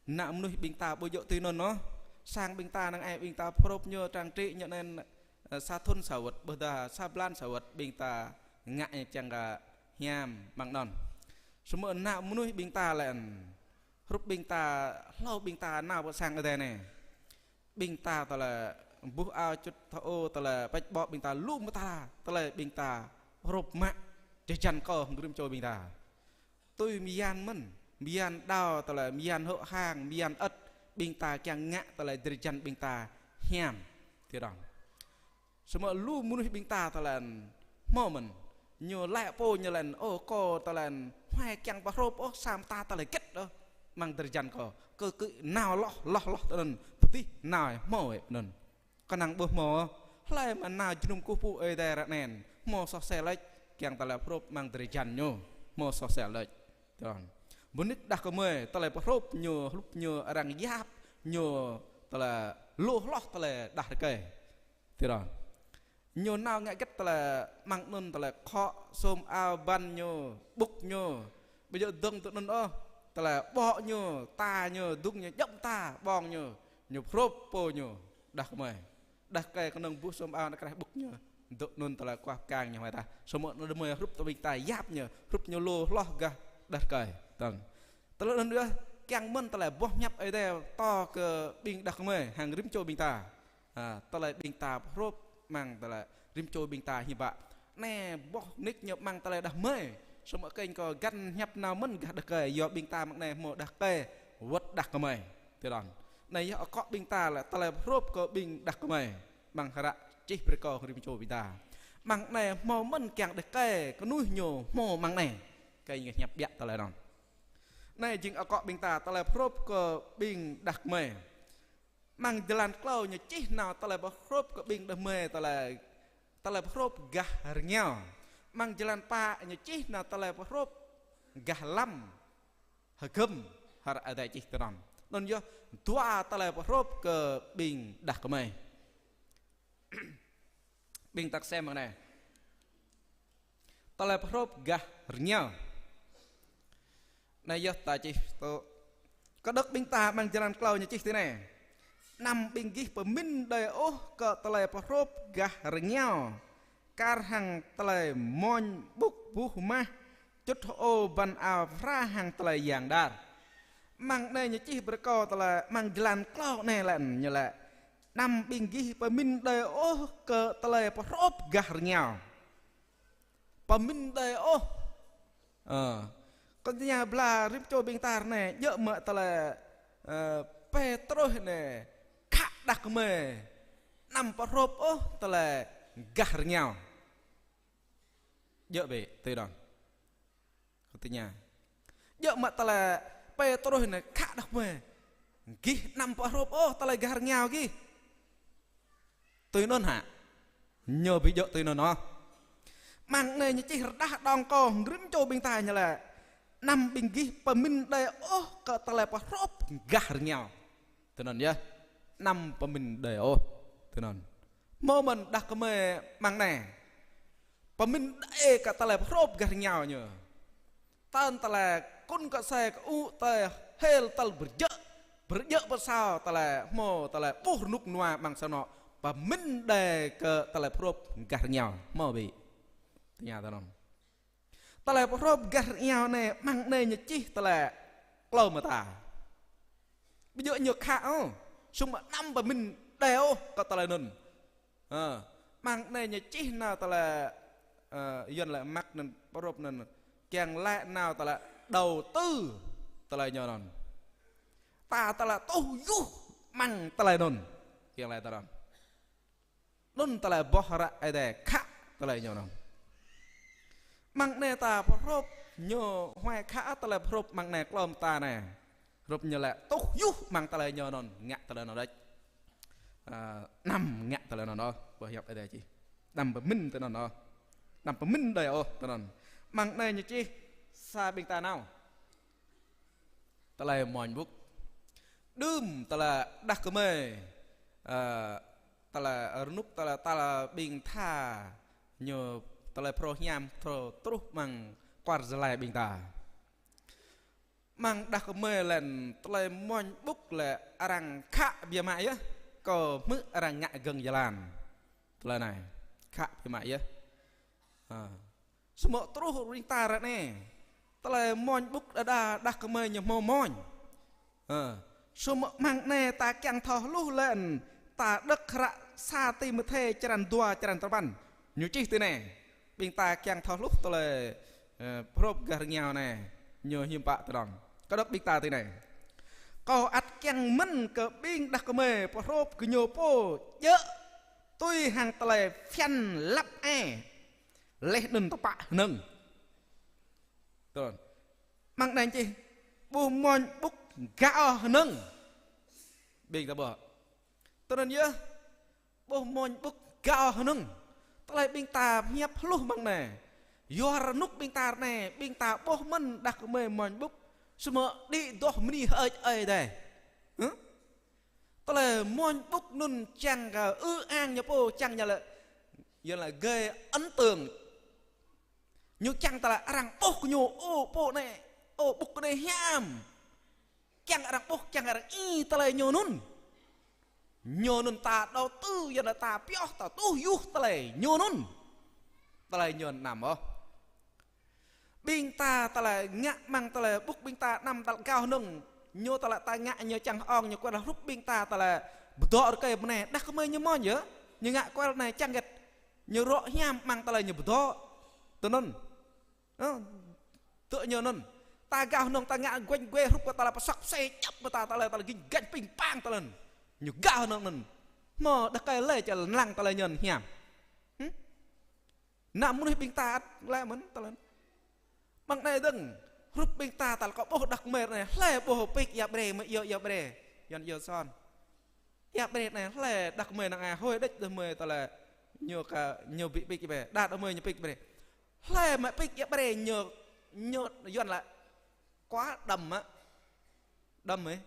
Ană mơnuih ƀing ta ƀu djơ̆ tui anŭn ôh. Sang ƀing ta năng ai ƀing ta pơhrôp ñu trang trí ñu anŭn, ơ, sa thŭn sa wơ̆t, ƀôdah sa blan sa wơ̆t ƀing ta ngă čang kơ hiam amăng anŭn. Samơ̆ ană mơnuih ƀing ta lĕ, hrup ƀing ta, hlâo ƀing ta nao pơ sang adai anai. Ƀing ta tơlơi buh ao čŭt thâo ôh, tơlơi pĕč ƀô̆ ƀing ta lu mơta, tơlơi ƀing ta pơhrôp mă, drơi jan kơ hăng rĭm čô ƀing ta. Tui mơyang mơ̆n, mơyang đao tơlơi, mơyang hŏk hăng, mơyang ơ̆t, ƀing ta kiăng ngă tơlơi drơi jan ƀing ta hiam. Tui anŭn. Samơ̆ lu mơnuih ƀing ta tơlơi hmâo mơ̆n. Ñu laĭ pô ñu laĭ, ơ, kâo tơlơi huai kiăng pơhrôp ôh, samơ̆ ta tơlơi hơget ôh amăng drơi jan kâo. Kơ kơ nao hloh, hloh, hloh tơ anŭn, pơtih nao hmâo ĕp anŭn. Kơnang ƀu hmâo, hlơi mơ̆ nao jơnum kơkuh pơpŭ Ơi Adai ră anai, hmâo soh sel laih, kiăng tơlơi pơhrôp amăng drơi jan ñu, hmâo soh sel laih. Tơdron. Mơnit đah kơmơi, tơlơi pơhrôp ñu, hrup ñu arăng yap, ñu tơlơi lu hloh tơlơi đah rơkơi. Tơdron. Ñu nao ngă hơget tơlơi amăng anŭn tơlơi khŏ, sum ao, ƀăn ñu, ƀŭk ñu. Ƀu djơ̆ dơ̆ng tui anŭn ôh, tơlơi ƀô̆ ñu, ta ñu, dŭng ñu, djŏp ta, ƀơ̆ng ñu, ñu pơhrôp pô ñu, đah kơmơi. Đah rơkơi kơnơ̆ng ƀuh sum ao ană kraih ƀŭk ñu. Dŏ anŭn tơlơi kuah kang ñu hmâo tah. Samơ̆ anŭn đah kơmơi hrup tơ ƀing ta yap ñu, hrup ñu lu hloh gah đah rơkơi. Tơdron. Tơlơi anŭn yơh kiăng mơ̆n tơlơi boh hiăp Ơi Adai pơtô kơ ƀing đah kơmơi hăng rĭm čô ƀing ta. Ha, tơlơi ƀing ta pơhrôp amăng tơlơi rĭm čô ƀing ta hiư̆m pă. Anai boh nik ñu amăng tơlơi đah kơmơi. Samơ̆ kơnh kâo găn hiăp nao mơ̆n gah đah rơkơi, yua ƀing ta amăng anai hmâo đah rơkơi, wơ̆t đah kơmơi. Tơdron. Anai yơh akŏ ƀing ta lĕ tơlơi pơhrôp kơ ƀing đah kơmơi. Amăng hră čih brơi kơ rĭm čô ƀing ta. Amăng anai hmâo mơ̆n kiăng đah rơkơi, kơnuih ñu hmâo amăng anai. Kơnh hiăp biă tơlơi anŭn. Anai jing akŏ ƀing ta tơlơi pơhrôp kơ ƀing đah kơmơi. Amăng jơlan klâo ñu čih nao tơlơi pơhrôp kơ ƀing đah kơmơi tơlơi, tơlơi pơhrôp gah rơngiao. Amăng jơlan pă ñu čih nao tơlơi pơhrôp gah lăm, hơgơm, hră Ơi Adai čih tơdron. Anŭn yơh dua tơlơi pơhrôp kơ ƀing đah kơmơi. Ƀing ta kơsem mơ̆ng anai. Tơlơi pơhrôp gah rơngiao. Anai yơh ta čih tŭ. Kơđŏk ƀing ta amăng jơlan klâo ñu čih tui anai. Anăm ƀing gih pơmĭn đơi ôh kơ tơlơi pơhrôp gah rơngiao. Kar hăng tơlơi mơñ ƀŭk buh mah, čŭt hơô ƀăn ao phara hăng tơlơi yang đar. Amăng anai ñu čih brơi kơ tơlơi amăng jơlan klâo anai lĕ ñu laĭ. Anăm ƀing gih pơmĭn đơi ôh kơ tơlơi pơhrôp gah rơngiao. Pơmĭn đơi ôh. Ơ. Kơ tơña bla rĭm čô ƀing ta ră anai, djơ̆ mơ̆ tơlơi, ơ, Pêtrôs anai, khă đah kơmơi. Anăm pơhrôp ôh tơlơi gah rơngiao. Djơ̆ bĕ, tui anŭn. Kơ tơña. Djơ̆ mơ̆ tơlơi Pêtrôs anai khă đah kơmơi. Gih anăm pơhrôp ôh tơlơi gah rơngiao gih. Tui anŭn hă? Ñu ƀu djơ̆ tui anŭn ôh. Amăng anai ñu čih rơđah đŏng kơ rĭm čô ƀing ta ñu laĭ. Anăm ƀing gih pơmĭn đơi ôh kơ tơlơi pơhrôp gah rơngiao. Tui anŭn yơh. Anăm pơmĭn đơi ôh. Tui anŭn. Hmâo mơ̆n đah kơmơi amăng anai. Pơmĭn đơi kơ tơlơi pơhrôp gah rơngiao ñu. Tơl tơlơi kŭn kơsai kơ u tơi hel tơl bơrjơ̆. Bơrjơ̆ pơsao tơlơi hmâo tơlơi ƀuh rơnŭk rơnua amăng sang anŏ. Pơmĭn đơi kơ tơlơi pơhrôp gah rơngiao. Hmâo ƀĭ. Tơña tơnŏng. Tơlơi pơhrôp gah rơngiao anai, amăng anai ñu čih tơlơi klâo mơta. Ƀu djơ̆ ñu khă ôh, samơ̆ anăm pơmĭn đơi ôh kơ tơlơi anŭn. Ơ, amăng anai ñu čih nao tơlơi, ơ, Yuan laĭ măk anŭn pơhrôp anŭn, kiăng laĭ nao tơlơi đầu tư tơlơi ñu anŭn. Ta tơlơi tuh yuh amăng tơlơi anŭn. Kiăng laĭ tơlơi anŭn. Anŭn tơlơi boh hră Ơi Adai khă tơlơi ñu anŭn. Amăng anai ta pơhrôp ñu huai khă tơlơi pơhrôp amăng anai klâo mơta anai. Hrup ñu laĭ tuh yuh amăng tơlơi ñu anŭn, ngă tơlơi anŭn đôč. Ơ, anăm ngă tơlơi anŭn ôh, boh hiăp Ơi Adai čih. Anăm pơmĭn tơlơi anŭn ôh. Anăm pơmĭn đơi ôh tơlơi anŭn. Amăng anai ñu čih sa ƀing ta nao. Tơlơi mơñ ƀŭk. Đưm tơlơi đah kơmơi. Ơ, tơlơi rơnŭk tơlơi, tơlơi ƀing tha ñu tơlơi phrâo hiam phrâo truh amăng kwar Gia Lai ƀing ta. Amăng đah kơmơi lĕ tơlơi mơñ ƀŭk lĕ arăng khă biă mă yơh, kơ hmư̆ arăng ngă gơ̆ng jơlan. Tơlơi anai khă biă mă yơh. Ha. Samơ̆ truh ƀing ta ră anai. Tơlơi mơñ ƀŭk đơđa đah kơmơi ñu hmâo mơñ. Ơ. Samơ̆ amăng anai ta kiăng thâo hluh lĕ ta đŏk hră sa Timôthê črăn dua črăn tơpăn. Ñu čih tui anai. Ƀing ta kiăng thâo hluh tơlơi, ơ, pơhrôp gah rơngiao anai. Ñu hiư̆m pă tơdrong. Kơđŏk ƀing ta tui anai. Kâo ăt kiăng mơ̆n kơ ƀing đah kơmơi pơhrôp gơñu pô djơ̆ Tui hăng tơlơi phiăn lăp e. Laih anŭn tơpă hơnơ̆ng. Tơl. Mơ̆ng anai čih. Ƀuh mơñum ƀŭk gao hơnơ̆ng. Ƀing ta ƀuh. Tơl anŭn yơh. Ƀuh mơñum ƀŭk gao hơnơ̆ng. Tơlơi ƀing ta hiăp hluh mơ̆ng anai. Yua rơnŭk ƀing ta anai, ƀing ta ƀuh mơ̆n đah kơmơi mơñum ƀŭk. Samơ̆ đĭ dŏ mơni hơơč ơi dai. Hă? Tơlơi mơñum ƀŭk anŭn čang kơ ư ang ñu pô, čang ñu lĕ, yua lĕ gây ấn tượng. Ñu čang tơlơi arăng ƀuh kơ ñu, ô, pô anai, ô, ƀŭk anai hiam. Čang arăng ƀuh, čang arăng ih tơlơi ñu anŭn. Ñu anŭn ta đầu tư, yua lĕ ta pioh, ta tuh yuh tơlơi ñu anŭn. Tơlơi ñu anăm ôh. Ƀing ta tơlơi ngă mơ̆ng tơlơi ƀŭk ƀing ta anăm tơlơi gao hơnơ̆ng. Ñu tơlơi ta ngă ñu čang ong ñu kual hrup ƀing ta tơlơi pơdŏ rơkơi mơnai. Đah kơmơi ñu mơ̆n yơh. Ñu ngă kual anai čang gĕt. Ñu rŏ hiam mơ̆ng tơlơi ñu pơdŏ. Tui anŭn. Ơ, tui ñu anŭn. Ta gao hơnơ̆ng ta ngă guañ gue hrup kơ tơlơi pơsŏk pơsei čăp kơ ta tơlơi tơlơi gĭnh gañ ping pang tơlơi anŭn. Ñu gao hơnơ̆ng anŭn. Hmâo đah kơi lĕ čal lăng tơlơi ñu hiam. Hm? Anăm mơnuih ƀing ta ăt lĕ mơ̆n tơlơi. Mơ̆ng anai dơ̆ng, hrup ƀing ta tơlơi kơ ƀuh đah kơmơi anai, hlơi ƀuh pik ia ƀre, mơ̆ ia ia ƀre, yuan ia son. Ia ƀre anai, hlơi đah kơmơi năng ai, hơi đĕč đah kơmơi tơlơi, ñu kơ, ñu ƀu pik ia ƀre, đah đah kơmơi ñu pik ƀre. Hlơi mơ̆ pik ia ƀre, ñu, ñu yuan lĕ, quá đậm á. Đăm ê.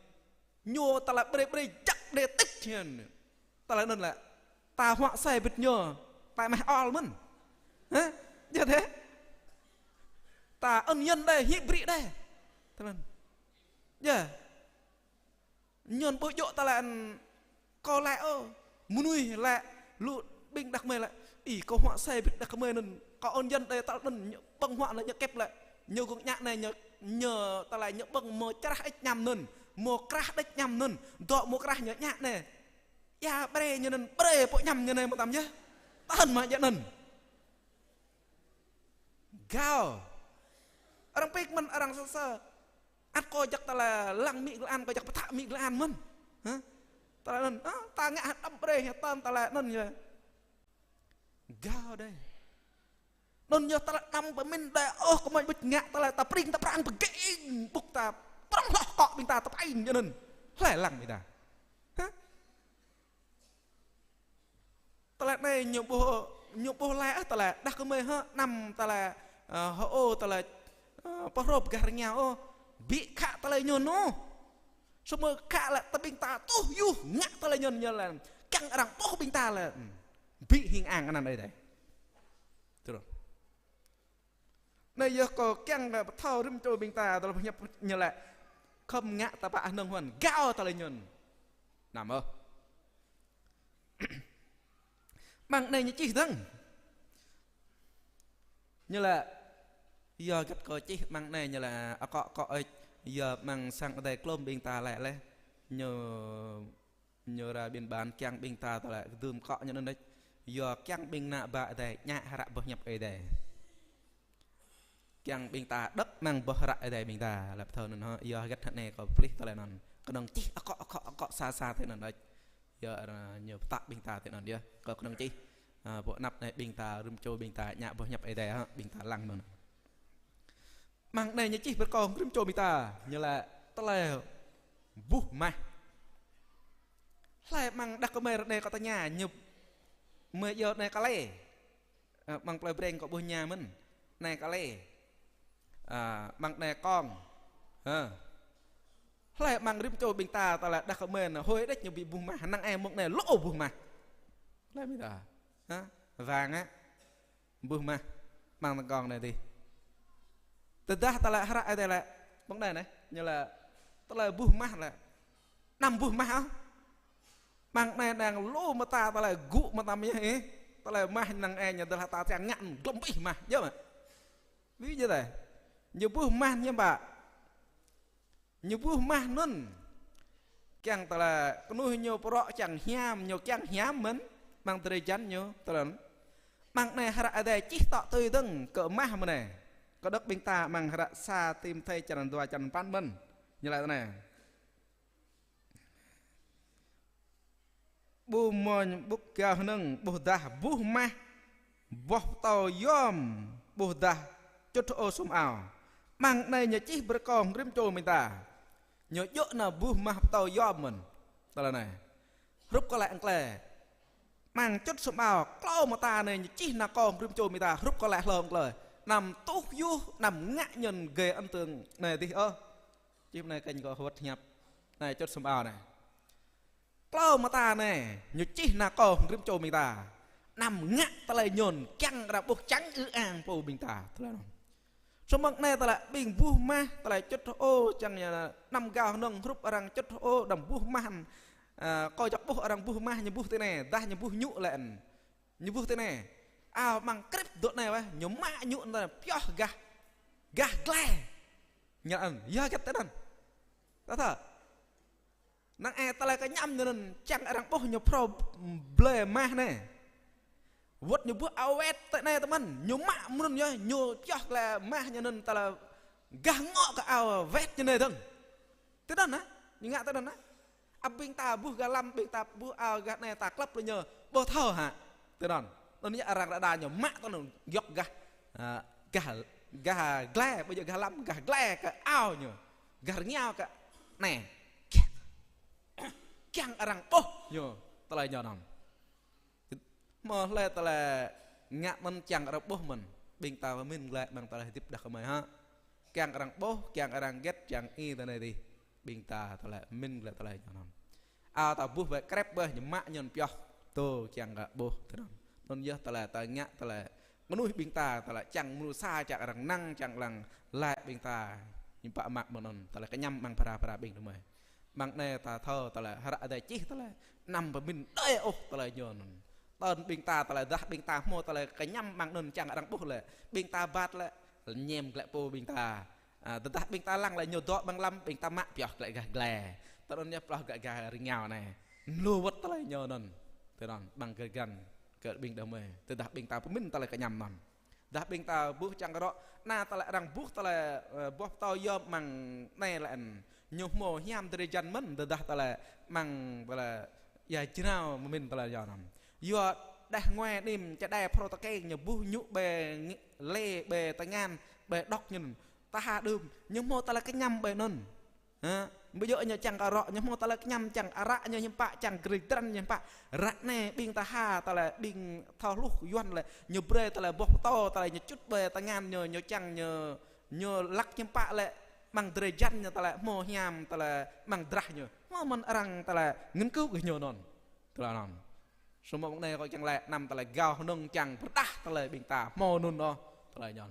Ñu tơlơi ƀre ƀre jăk đe tĭt hian. Tơlơi anŭn lĕ. Ta huă sai bĭt ñu. Ta mah ol mơ̆n. Hă? Yua thế. Ta ơn nhân đe, hĭ brĭ đe. Tơlơi anŭn. Yua. Ñu ƀu djơ̆ tơlơi anŭn Kâo laĭ ôh, mơnuih laĭ, lu ƀing đah kơmơi laĭ, ih, kâo huă sai bĭt đah kơmơi anŭn, kâo ơn yăn đơi tal anŭn, ñu ƀơ̆ng huă anŭn ñu kĕp laĭ, ñu gơ̆ng ñă anai, ñu, ñu tơlơi ñu ƀơ̆ng mơ̆ črah ĕč añăm anŭn, mơ̆ krah ĕč añăm anŭn, dŏ mơ̆ krah ñu ñă anai. Ia ƀre ñu anŭn, ƀre pô añăm ñu anai mơtam yơh. Tơl mă jă anŭn. Gao. Arăng pik mơ̆n, arăng sơsơ. Ăt kâo jak tơlơi lăng mĭ glăi an, kâo jak pơtă mĭ glăi an mơ̆n. Hă? Tơlơi anŭn, ơ, ta ngă hơdăm brơi hă tơm tơlơi anŭn yơh. Gao đơi. Anŭn yơh tơlơi đăm pơmĭn đơi, ôh, kơ mơi ƀuč ngă tơlơi ta pring ta prang pơgêng, ƀŭk ta prong hloh kŏ ƀing ta ta pơain yơh anŭn. Hlơi lăng ƀing ta. Hă? Tơlơi anai ñu ƀuh, ñu ƀuh laih, ơ, tơlơi đah kơmơi hơ, năm tơlơi, ơ, hơ ô tơlơi, ơ, pơhrôp gah rơngiao ôh, ƀu khă tơlơi ñu anŭn. Samơ̆ khă lĕ tơ ƀing ta tuh yuh ngă tơlơi ñu anŭn lĕ, kiăng arăng ƀuh ƀing ta lĕ, ƀu hing ang anăn đơi đơi. Tui anŭn. Anai yơh kâo kiăng kơ pơthâo rĭm čô ƀing ta, tơlơi pơhiăp ñu lĕ, khŏm ngă ta pă hơnơ̆ng huăn, gao tơlơi ñu anŭn. Năm ôh. Amăng anai ñu čih dơ̆ng. Ñu lĕ, yua hơget kâo čih amăng anai ñu lĕ, akŏ akŏ ĕč, yua amăng sang adai klôm ƀing ta laĭ laih. Ñu, ñu ra biên bản kiăng ƀing ta tơlơi kơdŭm akŏ ñu anŭn ĕč. Yua kiăng ƀing ană bă adai, ñă hră boh hiăp Ơi Adai. Kiăng ƀing ta đŏk amăng boh hră Ơi Adai ƀing ta, lăp thâo anŭn hŏ, yua hơget hă anai kâo plih tơlơi anŭn. Kơnơ̆ng čih akŏ, akŏ, akŏ, sa, sa tui anŭn đôč. Yua, ơ, ñu pơtă ƀing ta tui anŭn yơh. Kâo kơnơ̆ng čih. Ơ, pô anăp anai ƀing ta, rĭm čô ƀing ta, ñă boh hiăp Ơi Adai hŏ, ƀing ta lăng mơ̆n. Amăng anai ñu čih brơi kơ rĭm čô ƀing ta, ñu lĕ tơlơi buh mah. Hlơi amăng đah kơmơi ră anai kâo tơña, ñu mơi yơh anai kơ lĕ. Ơ, amăng plơi Breng kâo ƀuh ñu mơ̆n. Anai kơ lĕ. Ơ, amăng anai kông. Hă. Hlơi amăng rĭm čô ƀing ta, tơlơi đah kơmơi anai, hơi đĕč ñu ƀu buh mah, năng ai mơ̆ng anai lŏ buh mah. Hlơi ƀing ta. Hă? Vàng á. Buh mah. Amăng tơkông anai dih. Tơdah tơlơi hră Ơi Adai lĕ. Amăng anai anai. Ñu lĕ. Tơlơi buh mah lĕ. Anăm buh mah ôh. Amăng anai đang lu mơta tơlơi gŭ mơtam yơh ih. Tơlơi mah năng ai ñu tơlơi ta tiang ngăn glŏm ih mah. Yơh mă. Ƀu djơ̆ tơlơi. Ñu buh mah ñu ƀă. Ñu buh mah anŭn. Kiăng tơlơi kơnuih ñu prŏ čang hiam, ñu kiăng hiam mơ̆n. Amăng drơi jăn ñu tơlơi. Amăng anai hră Ơi Adai čih tŏ tui dơ̆ng kơ mah mơ̆n anai. Kơ đŏk ƀing ta amăng hră sa Timôthê črăn dua črăn păn mơ̆n. Ñu laĭ tui anai. ƀu mơñ ƀŭk gao hơnơ̆ng, ƀuh dah buh mah, boh pơtâo yom, ƀuh dah čŭt hơô sum ao. Amăng anai ñu čih brơi kơ hơngrĭm čô ƀing ta. Ñu djơ̆ nao buh mah pơtâo yom mơ̆n. Tơlơi anai. Hrup kơ lĕ ăng klĕ. Amăng čŭt sum ao, klâo mơta anai ñu čih nao kơ hơngrĭm čô ƀing ta, hrup kơ lĕ hlâo ăng klĕ. Anăm tuh yuh, anăm ngă ñu gê ấn tượng anai dih ôh. Čih anai kơnh kơ hơwơ̆t hiăp. Anai čŭt sum ao anai. Klâo mơta anai, ñu čih nao kơ hơngrĭm čô ƀing ta. Anăm ngă tơlơi ñu, kiăng arăng ƀuh čang ư ang pô ƀing ta. Tơlơi anŭn. Samơ̆ anai tơlơi ƀing buh mah, tơlơi čŭt hơô, čang ñu anăm gao hơnơ̆ng hrup arăng čŭt hơô, đăm buh mah. Ơ, kơ čŏk ƀuh arăng buh mah, ñu buh tui anai, dah ñu buh ñu lĕ. Ñu buh tui anai. Ao amăng krĕp dŏ anai wơ̆t, ñu mă ñu anŭn pioh gah. Gah glai. Ñu anŭn, yua hơget tui anŭn. Ta thâo. Năng ai tơlơi kơñăm ñu anŭn čang arăng ƀuh ñu phrâo blơi mah anai. Wơ̆t ñu buh ao wĕt tơ anai tơ mơ̆n, ñu mă mơ̆n yơh, ñu pioh glai mah ñu anŭn tơlơi gah ngŏ kơ ao wĕt ñu anai dơ̆ng. Tui anŭn hă, ñu ngă tui anŭn hă. Ăp ƀing ta buh gah lăm, ƀing ta buh ao gah anai ta klăp lui ñu, ƀu thâo hă. Tui anŭn. Anŭn yơh arăng đa đa ñu mă tui anŭn yŏk gah, ă, gah, gah glai, ƀu djơ̆ gah lăm, gah glai kơ ao ñu. Gah rơngiao kơ anai. Kiăng arăng ƀuh ñu tơlơi ñu anŭn. Hmâo hlơi tơlơi ngă mơ̆n kiăng arăng ƀuh mơ̆n. Ƀing ta pơmĭn glaĭ amăng tơlơi hơdip đah kơmơi hă. Kiăng arăng ƀuh, kiăng arăng hơget, kiăng ih tơ anai dih. Ƀing ta tơlơi pơmĭn glaĭ tơlơi ñu anŭn. Ao ta buh ƀơi krĕp ƀơi ñu mă ñu pioh. Tơ kiăng kơ ƀuh tơ anŭn. Anŭn yơh tơlơi ta ngă tơlơi mơnuih ƀing ta, tơlơi čang mơnuih sa čang arăng năng, čang arăng laĭ ƀing ta. Ñu pă mă mơ̆n anŭn, tơlơi kơñăm amăng phara phara ƀing tơmơi. Amăng anai ta thâo tơlơi hră Adai čih tơlơi anăm pơmĭn đơi ôh tơlơi ñu anŭn. Tơl ƀing ta tơlơi dah ƀing ta hmâo tơlơi kơñăm amăng anŭn čang arăng ƀuh lĕ. Ƀing ta bat lĕ, ñem glaĭ pô ƀing ta. Ă, tơdah ƀing ta lăng lĕ ñu dŏ amăng lăm, ƀing ta mă pioh glaĭ gah glai. Tơl anŭn ñu pioh glaĭ gah rơngiao anai. Lu wơ̆t tơlơi ñu anŭn. Tui anŭn, amăng gơgăn kơ ƀing đah kơmơi. Tơdah ƀing ta pơmĭn tơlơi kơñăm anŭn. Dah ƀing ta ƀuh čang rŏ, anai tơlơi arăng ƀuh tơlơi, ơ, boh pơtâo yom amăng anai lĕ. Ñu hmâo hiam drơi jăn mơ̆n, tơdah tơlơi amăng tơlơi ia jrao pơmĭn tơlơi ñu anŭn. Yua đah ngoai anim čơđai phrâo tơkeng ñu ƀuh ñu ƀơi lĕ ƀơi tơngan, ƀơi đŏk ñu. Tơha đưm, ñu hmâo tơlơi kơñăm ƀơi anŭn. Hă? Ƀu djơ̆ ñu čang kơ rŏ, ñu hmâo tơlơi kơñăm čang ară ñu hiư̆m pă, čang grĭ drăn ñu hiư̆m pă. Ră anai ƀing tơha tơlơi ƀing thâo hluh Yuan lĕ, ñu brơi tơlơi boh pơtâo, tơlơi ñu čut ƀơi tơngan ñu, ñu čang ñu, ñu lăk hiư̆m pă lĕ, amăng drơi jăn ñu tơlơi hmâo hiam tơlơi amăng drah ñu. Hmâo mơ̆n arăng tơlơi nghiên cứu kơ ñu anŭn. Tơlơi anŭn. Samơ̆ mơ̆ng anai kâo kiăng laĭ anăm tơlơi gao hơnơ̆ng čang pơrơđah tơlơi ƀing ta hmâo anŭn ôh tơlơi ñu.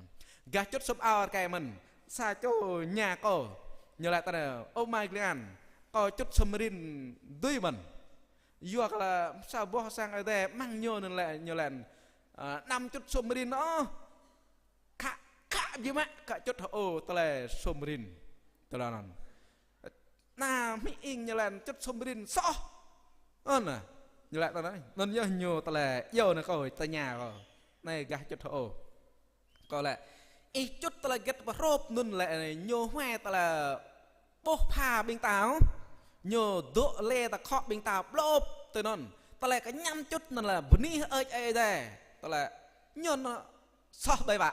Gah čŭt sum ao rơkơi mơ̆n. Sa čô ña kâo. Ñu laĭ tơlơi, ơ mai Glian. Kâo čŭt sum rin dưi mơ̆n. Yua kơ lĕ sa boh sang Ơi Adai amăng ñu anŭn lĕ, ñu laĭ. Ă, anăm čŭt sum rin ôh. Khă, khă biă mă, khă čŭt hơô tơlơi sum rin. Tơlơi anŭn. Anai hmư̆ ing ñu laĭ čŭt sum rin soh. Anŭn, ñu laĭ tui anai. Anŭn yơh ñu tơlơi iâu anai kâo tơña kâo. Anai gah čŭt hơô. Kâo laĭ. Ih čŭt tơlơi hơget pơhrôp anŭn lĕ ñu huai tơlơi ƀuh pha ƀing ta ôh. Ñu dŏ lĕ ta khŏ ƀing ta blŏp tui anŭn. Tơlơi kơñăm čŭt anŭn lĕ bơni hơơč Ơi Adai. Tơlơi ñu anŭn soh ƀai ƀă.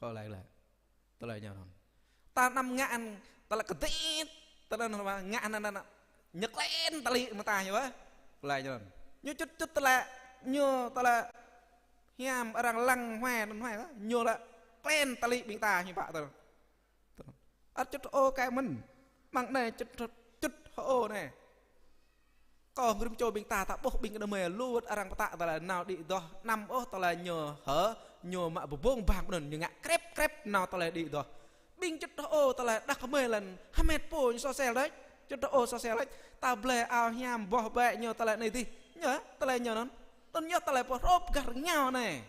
Kâo laĭ lĕ. Tơlơi ñu anŭn. Ta anăm ngă anŭn, tơlơi kơdit, tơlơi anŭn mă, ngă anŭn, anŭn, anŭn. Ñu klĕn tơlĭ mơta ñu wơ̆t. Tơlơi ñu anŭn. Ñu čŭt čŭt tơlơi, ñu tơlơi hiam arăng lăng huai anŭn huai wơ̆t. Ñu lĕ klĕn tơlĭ ƀing ta ñu pă tơlơi. Ăt čŭt hơô kơ mơ̆n. Amăng anai čŭt, čŭt hơô anai. Kâo hơngrĭm čô ƀing ta, ta ƀuh ƀing đah kơmơi lu wơ̆t arăng pơtă tơlơi nao đĭ adoh, anăm ôh tơlơi ñu hơ, ñu mă bơbông bang pơnŭn, ñu ngă krĕp krĕp nao tơlơi đĭ adoh. Ƀing čŭt hơô tơlơi đah kơmơi lĕ hơmet pô ñu sosel đôč, čŭt hơô sosel đôč, ta blơi ao hiam boh ƀĕ ñu tơlơi anai dih, ñu tơlơi ñu anŭn, anŭn yơh tơlơi pơhrôp gah rơngiao anai.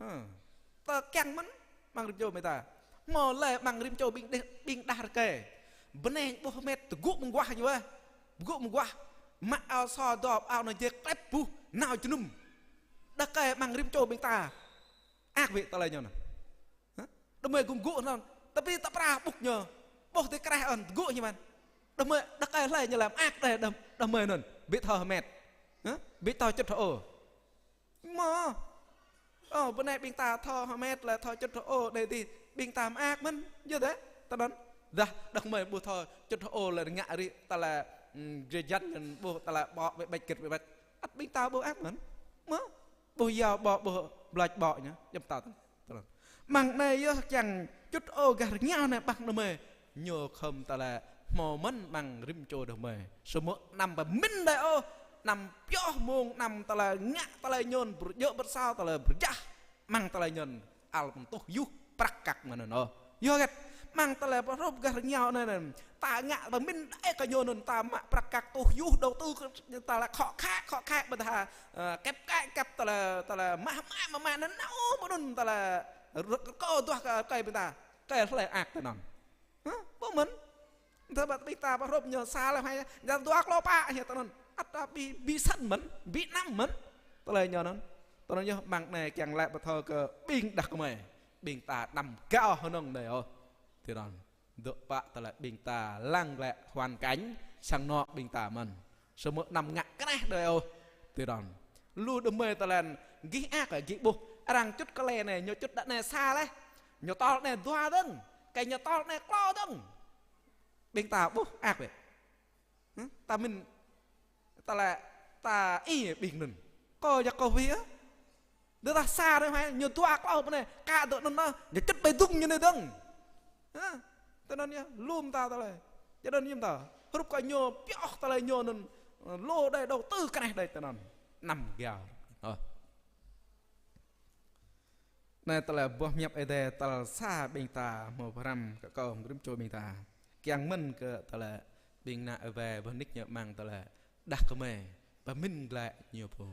Ơ. Ta kiăng mơ̆n, amăng rĭm čô ƀing ta. Hmâo lĕ amăng rĭm čô ƀing đeh, ƀing đah rơkơi. Bơnai ƀuh hơmet tơgŭ mơguah ñu wơ̆t. Tơgŭ mơguah. Mă ao so dŏp ao anai jĕ klĕp ƀuh, nao jơnum. Đah rơkơi amăng rĭm čô ƀing ta. Ăt wơ̆t tơlơi ñu anŭn. Hă? Đah kơmơi gŭm gŭ anŭn. Tơpĭ ta pra ƀŭk ñu. Ƀuh tơkreh anŭn, tơgŭ ñu mơ̆n. Đah kơmơi, đah rơkơi hlơi ñu lăm ăt đah, đah, đah kơmơi anŭn. Ƀu thâo hơmet. Hă? Ƀu thâo čŭt hơô. Mơ̆. Ơ, bơnai ƀing ta thâo hơmet lĕ thâo čŭt hơô, đei ti ƀing ta mơak mơ̆n. Yơh dêh, tơnăn. Dah, đah kơmơi ƀu thâo čŭt hơô lĕ ngă rĭ, tơlơi, ưm, gre jăn lĕ ƀuh tơlơi ƀô̆ ƀĕ ƀĕč, gĭt ƀĕ ƀĕč. Ăt ƀing ta ƀu mơak mơ̆n. Mơ̆. Ƀuh yao ƀô̆, ƀuh blač ƀô̆ ñu. Jăm ta tơnăn. Tơlơi. Mơ̆ng anai yơh kiăng čŭt hơô gah rơngiao anai ƀăng đah kơmơi. Ñu khŏm tơlơi hmâo mơ̆n mơ̆ng rĭm čô đah kơmơi. Samơ̆ anăm pơmĭn đơi ôh. Anăm pioh mông, anăm tơlơi ngă tơlơi ñu, pơrơjơ̆ pơrơsao tơlơi pơrơjah. Mơ̆ng tơlơi ñu, ăl pơtuh yuh prăk kăk mơ̆n anŭn ôh. Yơh hơget, mơ̆ng tơlơi pơhrôp gah rơngiao anai anŭn. Ta ngă pơmĭn đơi kơ ñu anŭn, ta mă prăk kăk tuh yuh đầu tư kơ tơlơi khŏ khă, khŏ khă ƀôdah, ơ, kĕp kĕ, kĕp tơlơi, tơlơi mah mah, mah mah, anŭn nao mơ̆n anŭn tơlơi rơ̆k rơkâo duah kơ rơkơi ƀing ta. Kơ hlơi mơak tơnăn. Hă? Ƀu mơ̆n. Tơdah ƀing ta pơhrôp ñu sa lĕ hai, ñu dua klâo pă hĭ tơnăn. Ăt ta ƀu, ƀu sĭt mơ̆n, ƀu năm mơ̆n. Tơlơi ñu anŭn. Tơnăn yơh mơ̆ng anai kiăng laĭ pơthâo kơ ƀing đah kơmơi. Ƀing ta anăm gao hơnơ̆ng đơi ôh. Tui anŭn. Dŏ pă tơlơi ƀing ta lăng glaĭ hoàn cảnh sang anŏ ƀing ta mơ̆n. Samơ̆ anăm ngă kơneh đơi ôh. Tui anŭn. Lu đah kơmơi tơlơi gih mơak, gih ƀuh. Arăng čŭt kơ lĕ anai, ñu čŭt đah anai sa lĕ. Ñu tơl anai dua dơ̆ng. Kơ ñu tơl anai klâo dơ̆ng. Ƀing ta ƀuh mơak bĕ. Hă? Ta mĭn tơlơi ta ih ƀing anŭn. Kâo jak kâo hwi ơ. Đah ta sa anai hai, ñu dua klâo pơ anai, kơ dŏ anŭn anai, ñu čŭt ƀơi dŭng ñu anai dơ̆ng. Hă? Tơnăn yơh, lŏm ta tơlơi. Čơđăn yơh ta. Hrup kơ ñu pioh tơlơi ñu anŭn, lu đơi đầu tư kơneh đơi tơnăn. Anăm gao. Ơ. Anai tơlơi boh hiăp Ơi Adai tal sa ƀing ta hmâo pơhrăm kơ kâo hăng rĭm čô ƀing ta. Kiăng mơ̆n kơ tơlơi ƀing ană Ơi Adai boh nik ñu mơ̆ng tơlơi đah kơmơi pơmĭn glaĭ ñu pô.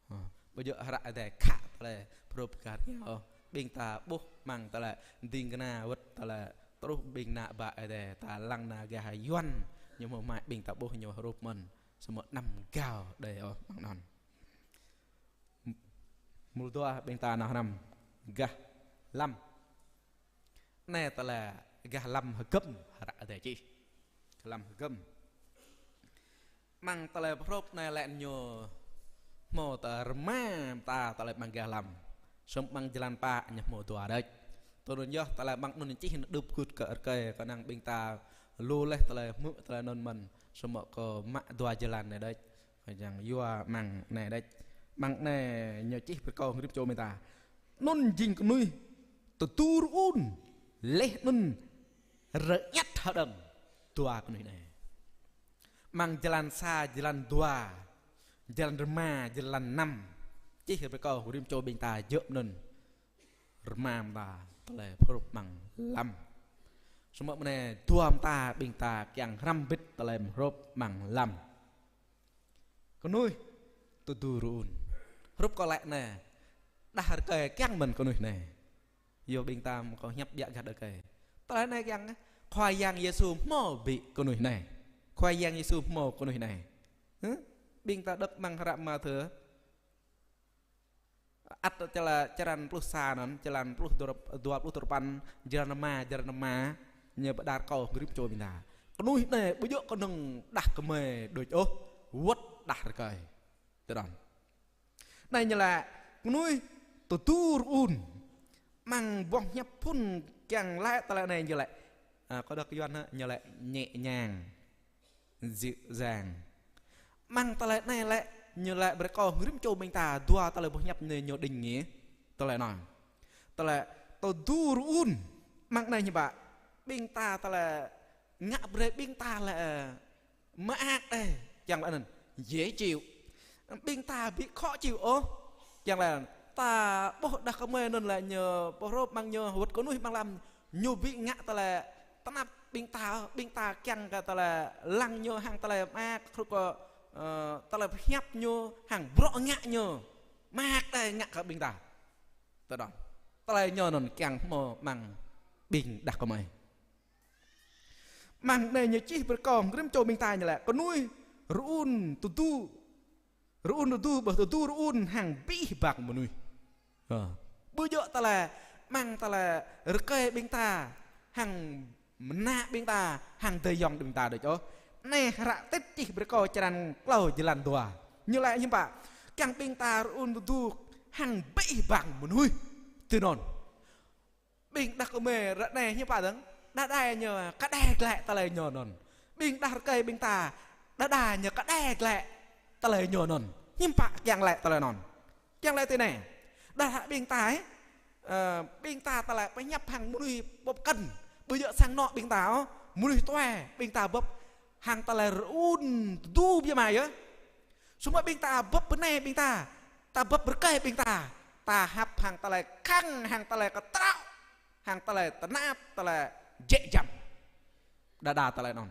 Hă, ƀu djơ̆ hră Ơi Adai khă tơlơi pơhrôp gah rơngiao. Ƀing ta ƀuh mơ̆ng tơlơi ding kơna wơ̆t tơlơi truh ƀing ană bă Ơi Adai ta lăng nao gah Yuan ñu hmâo mă ƀing ta ƀuh ñu hrup mơ̆n. Samơ̆ anăm gao đơi ôh mơ̆ng anŭn. Mul dua ƀing ta nao hrăm gah lăm. Anai tơlơi gah lăm hơgơm hră Ơi Adai čih. Gah lăm hơgơm. Mơ̆ng tơlơi pơhrôp anai lĕ ñu hmâo tơ rơma mơta tơlơi mơ̆ng gah lăm. Samơ̆ mơ̆ng jơlan pă ñu hmâo dua đôč. Tui anŭn yơh tơlơi mơ̆ng anŭn čih anŭn đup gưt kơ rơkơi kơnang ƀing ta lu laih tơlơi hmư̆ tơlơi anŭn mơ̆n. Samơ̆ kâo mă dua jơlan anai đôč. Kơ jăng yua mơ̆ng anai đôč. Mơ̆ng anai ñu čih brơi kơ rĭm čô ƀing ta. Anŭn jing kơnuih tơdu rơun, laih anŭn rơñăt hơđơ̆ng. Dua kơnuih anai. Mơ̆ng jơlan sa, jơlan dua, jơlan rơma, jơlan năm. Čih brơi kơ rĭm čô ƀing ta djơ̆ anŭn. Rơma mơta tơlơi pơhrôp mơ̆ng lăm. Samơ̆ mơ̆ng anai dua mơta ƀing ta kiăng hrăm bĭt tơlơi pơhrôp mơ̆ng lăm. Kơnuih tơdu rơun. Hrup kơ lĕ anai. Đah rơkơi kiăng mơ̆n kơnuih anai. Yua ƀing ta mơ̆ kâo hiăp biă gah đah rơkơi. Tơlơi anai kiăng, Khua Yang Yêsu hmâo ƀĭ kơnuih anai. Khua Yang Yêsu hmâo kơnuih anai. Hă? Ƀing ta đŏk mơ̆ng hră Mathiơ. Ăt čơla črăn pluh sa anŭn, črăn pluh dua, dua pluh duapăn, jơlan rơma, jơlan rơma, ñu pơđar kơ rĭm čô ƀing ta. Kơnuih anai ƀu djơ̆ kơnơ̆ng đah kơmơi đôč ôh, wơ̆t đah rơkơi. Tơdang. Anai ñu laĭ, kơnuih tơdu rơun. Mơ̆ng boh hiăp phŭn kiăng laĭ tơlơi anai ñu laĭ. A, kơ đah kơ Yuan hă, ñu laĭ nhẹ nhàng. Dịu dàng. Mơ̆ng tơlơi anai lĕ, ñu laĭ brơi kơ rĭm čô ƀing ta dua tơlơi boh hiăp anai ñu định nghĩa. Tơlơi anai. Tơlơi tơdu rơun. Mơ̆ng anai ñu ba. Ƀing ta tơlơi ngă brơi ƀing ta lĕ, ơ, mơak đơi. Kiăng laĭ anŭn. Dễ chịu. Ƀing ta ƀu khó chịu ôh. Kiăng laĭ anŭn. Ta ƀuh đah kơmơi anŭn lĕ ñu pơhrôp mơ̆ng ñu wơ̆t kơnuih mơ̆ng lăm. Ñu ƀu ngă tơlơi tơnap ƀing ta, ƀing ta kiăng kơ tơlơi lăng ñu hăng tơlơi mơak, hrup kơ, ơ, tơlơi pơhiăp ñu hăng bruă ngă ñu. Mơak đơi ngă kơ ƀing ta. Tơdang. Tơlơi ñu anŭn kiăng hmâo mơ̆ng ƀing đah kơmơi. Mơ̆ng anai ñu čih brơi kơ rĭm čô ƀing ta ñu laĭ. Kơnuih rơun tơdu Rơun tơdu, ƀuh tơdu rơun hăng abih bang mơnuih. Ơ. Ƀu djơ̆ tơlơi, mơ̆ng tơlơi rơkơi ƀing ta, hăng mơnă ƀing ta, hăng adơi ayŏng ƀing ta đôč ôh. Anai hră Tit čih brơi kơ črăn klâo jơlan dua. Ñu laĭ hiư̆m pă? Kiăng ƀing ta rơun tơdu hăng abih bang mơnuih. Tui anŭn. Ƀing đah kơmơi ră anai hiư̆m pă dơ̆ng? Đơđa ñu kơđai glaĭ tơlơi ñu anŭn. Ƀing đah rơkơi ƀing ta, đơđa ñu kơđai glaĭ tơlơi ñu anŭn. Hiư̆m pă kiăng laĭ tơlơi anŭn? Kiăng laĭ tui anai. Đah ƀing ta, ơ, ƀing ta tơlơi pơhiăp hăng mơnuih bưp kăn. Ƀu djơ̆ sang anŏ ƀing ta ôh, mơnuih tuai ƀing ta bưp hăng tơlơi rơun tơdu biă mă yơh. Samơ̆ ƀing ta bưp bơnai ƀing ta, ta bưp rơkơi ƀing ta, ta hăp hăng tơlơi khăng, hăng tơlơi kơtraŏ, hăng tơlơi tơnap, tơlơi jĕ jăm. Đơđa tơlơi anŭn.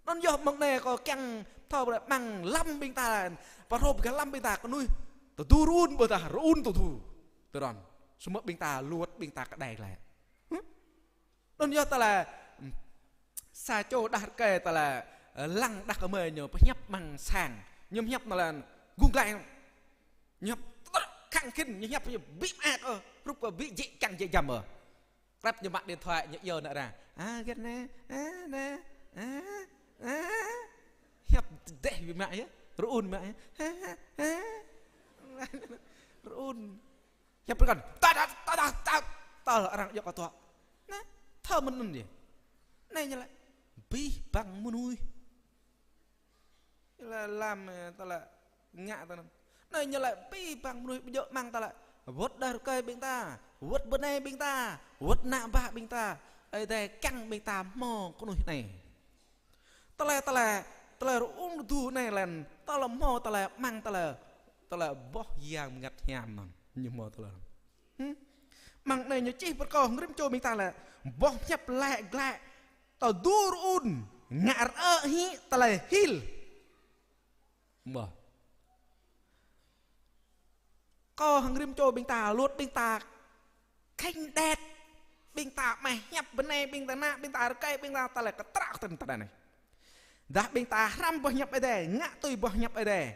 Anŭn yơh mơ̆ng anai kâo kiăng thâo brơi mơ̆ng lăm ƀing ta, pơhrôp gah lăm ƀing ta kơnuih tơdu rơun ƀôdah rơun tơdu. Tơdron. Samơ̆ ƀing ta luăt ƀing ta kơđai glaĭ. Hơ? Anŭn yơh tơlơi, ơ, sa čô đah rơkơi tơlơi, ơ, lăng đah kơmơi ñu pơhiăp mơ̆ng sang. Ñu hiăp tơlơi gung glai. Ñu hiăp tơdrŏ khăng khĭn, ñu hiăp ñu ƀĭ mơak ôh, hrup kơ ƀĭ jĕ čang jĕ jăm ôh. Krăp ñu mă điện thoại, ñu iâu nă ra. A, gĕt nă, a, nă, a, a. Hiăp dêh ƀĭ mă yơh, rơun mă yơh. Ha, ha, ha. Rơun. Hiăp brơi kăn. Ta, ta, ta, ta, ta. Tơl arăng djŏ kơ tuă. Nă, thâo mơ̆n anŭn yơh. Anai ñu laĭ. Abih bang mơnuih. Ñu laĭ lăm, ơ, tơlơi ngă tơnăn. Anai ñu laĭ abih bang mơnuih ƀu djơ̆ mơ̆ng tơlơi. Wơ̆t đah rơkơi ƀing ta, wơ̆t bơnai ƀing ta, wơ̆t ană bă ƀing ta. Ơi Adai kiăng ƀing ta hmâo kơnuih anai. Tơlơi, tơlơi, tơlơi rơun tơdu anai lĕn, tơlơi hmâo tơlơi mơ̆ng tơlơi, tơlơi boh Yang Bơngăt Hiam anŭn, ñu hmâo tơlơi. Hm? Mơ̆ng anai ñu čih brơi kơ hăng rĭm čô ƀing ta lĕ, boh hiăp laĭ glaĭ, tơdu rơun, ngă rơ̆ hĭ tơlơi hil. Boh. Kâo hăng rĭm čô ƀing ta, luăt ƀing ta khĭn đet. Ƀing ta mă hiăp bơnai, ƀing ta ană, ƀing ta rơkơi, ƀing ta tơlơi kơtraŏ tơnăn tơnăn anai. Dah ƀing ta hrăm boh hiăp Ơi Adai, ngă tui boh hiăp Ơi Adai.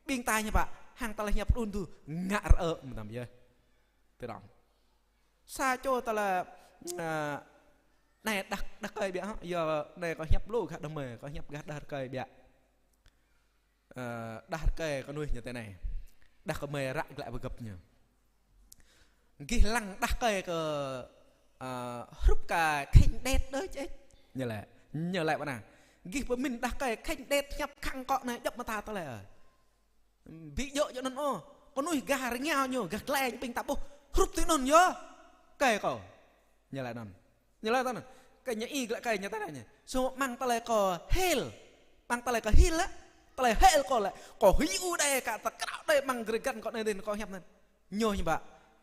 Ƀing ta hiăp pă, hăng tơlơi hiăp rơun tơdu, ngă rơ̆ mơtam yơh. Tơdron. Sa čô tơlơi, ơ, anai đah, đah rơkơi biă hă, yua anai kâo hiăp lu gah đah kơmơi, kâo hiăp gah đah rơkơi biă. Ơ, đah rơkơi kơnuih ñu tui anai. Đah kơmơi ră glaĭ pơgơ̆p ñu. Gih lăng đah rơkơi kơ, ơ, hrup kơ khĭn đet đơi čĕ. Ñu laĭ, ñu laĭ ƀơi anai. Gih pơmĭn đah rơkơi khĭn đet hiăp khăng kŏ anai djŏp mơta tơlơi. Ƀu djơ̆ djơ̆ anŭn ôh. Kơnuih gah rơngiao ñu, gah glai ñu ƀing ta ƀuh. Hrup tui anŭn yơh. Rơkơi kâo. Ñu laĭ anŭn. Ñu laĭ tui anŭn. Kơ ñu ih glaĭ rơkơi ñu tui anai ñu. Samơ̆ mơ̆ng tơlơi kâo hil. Mơ̆ng tơlơi kâo hil lĕ. Tơlơi hil kâo lĕ. Kâo hyu đơi kơ tơkrao đơi mơ̆ng drơi găn kâo anai dih kâo hiăp anŭn. Ñu hiư̆m pă.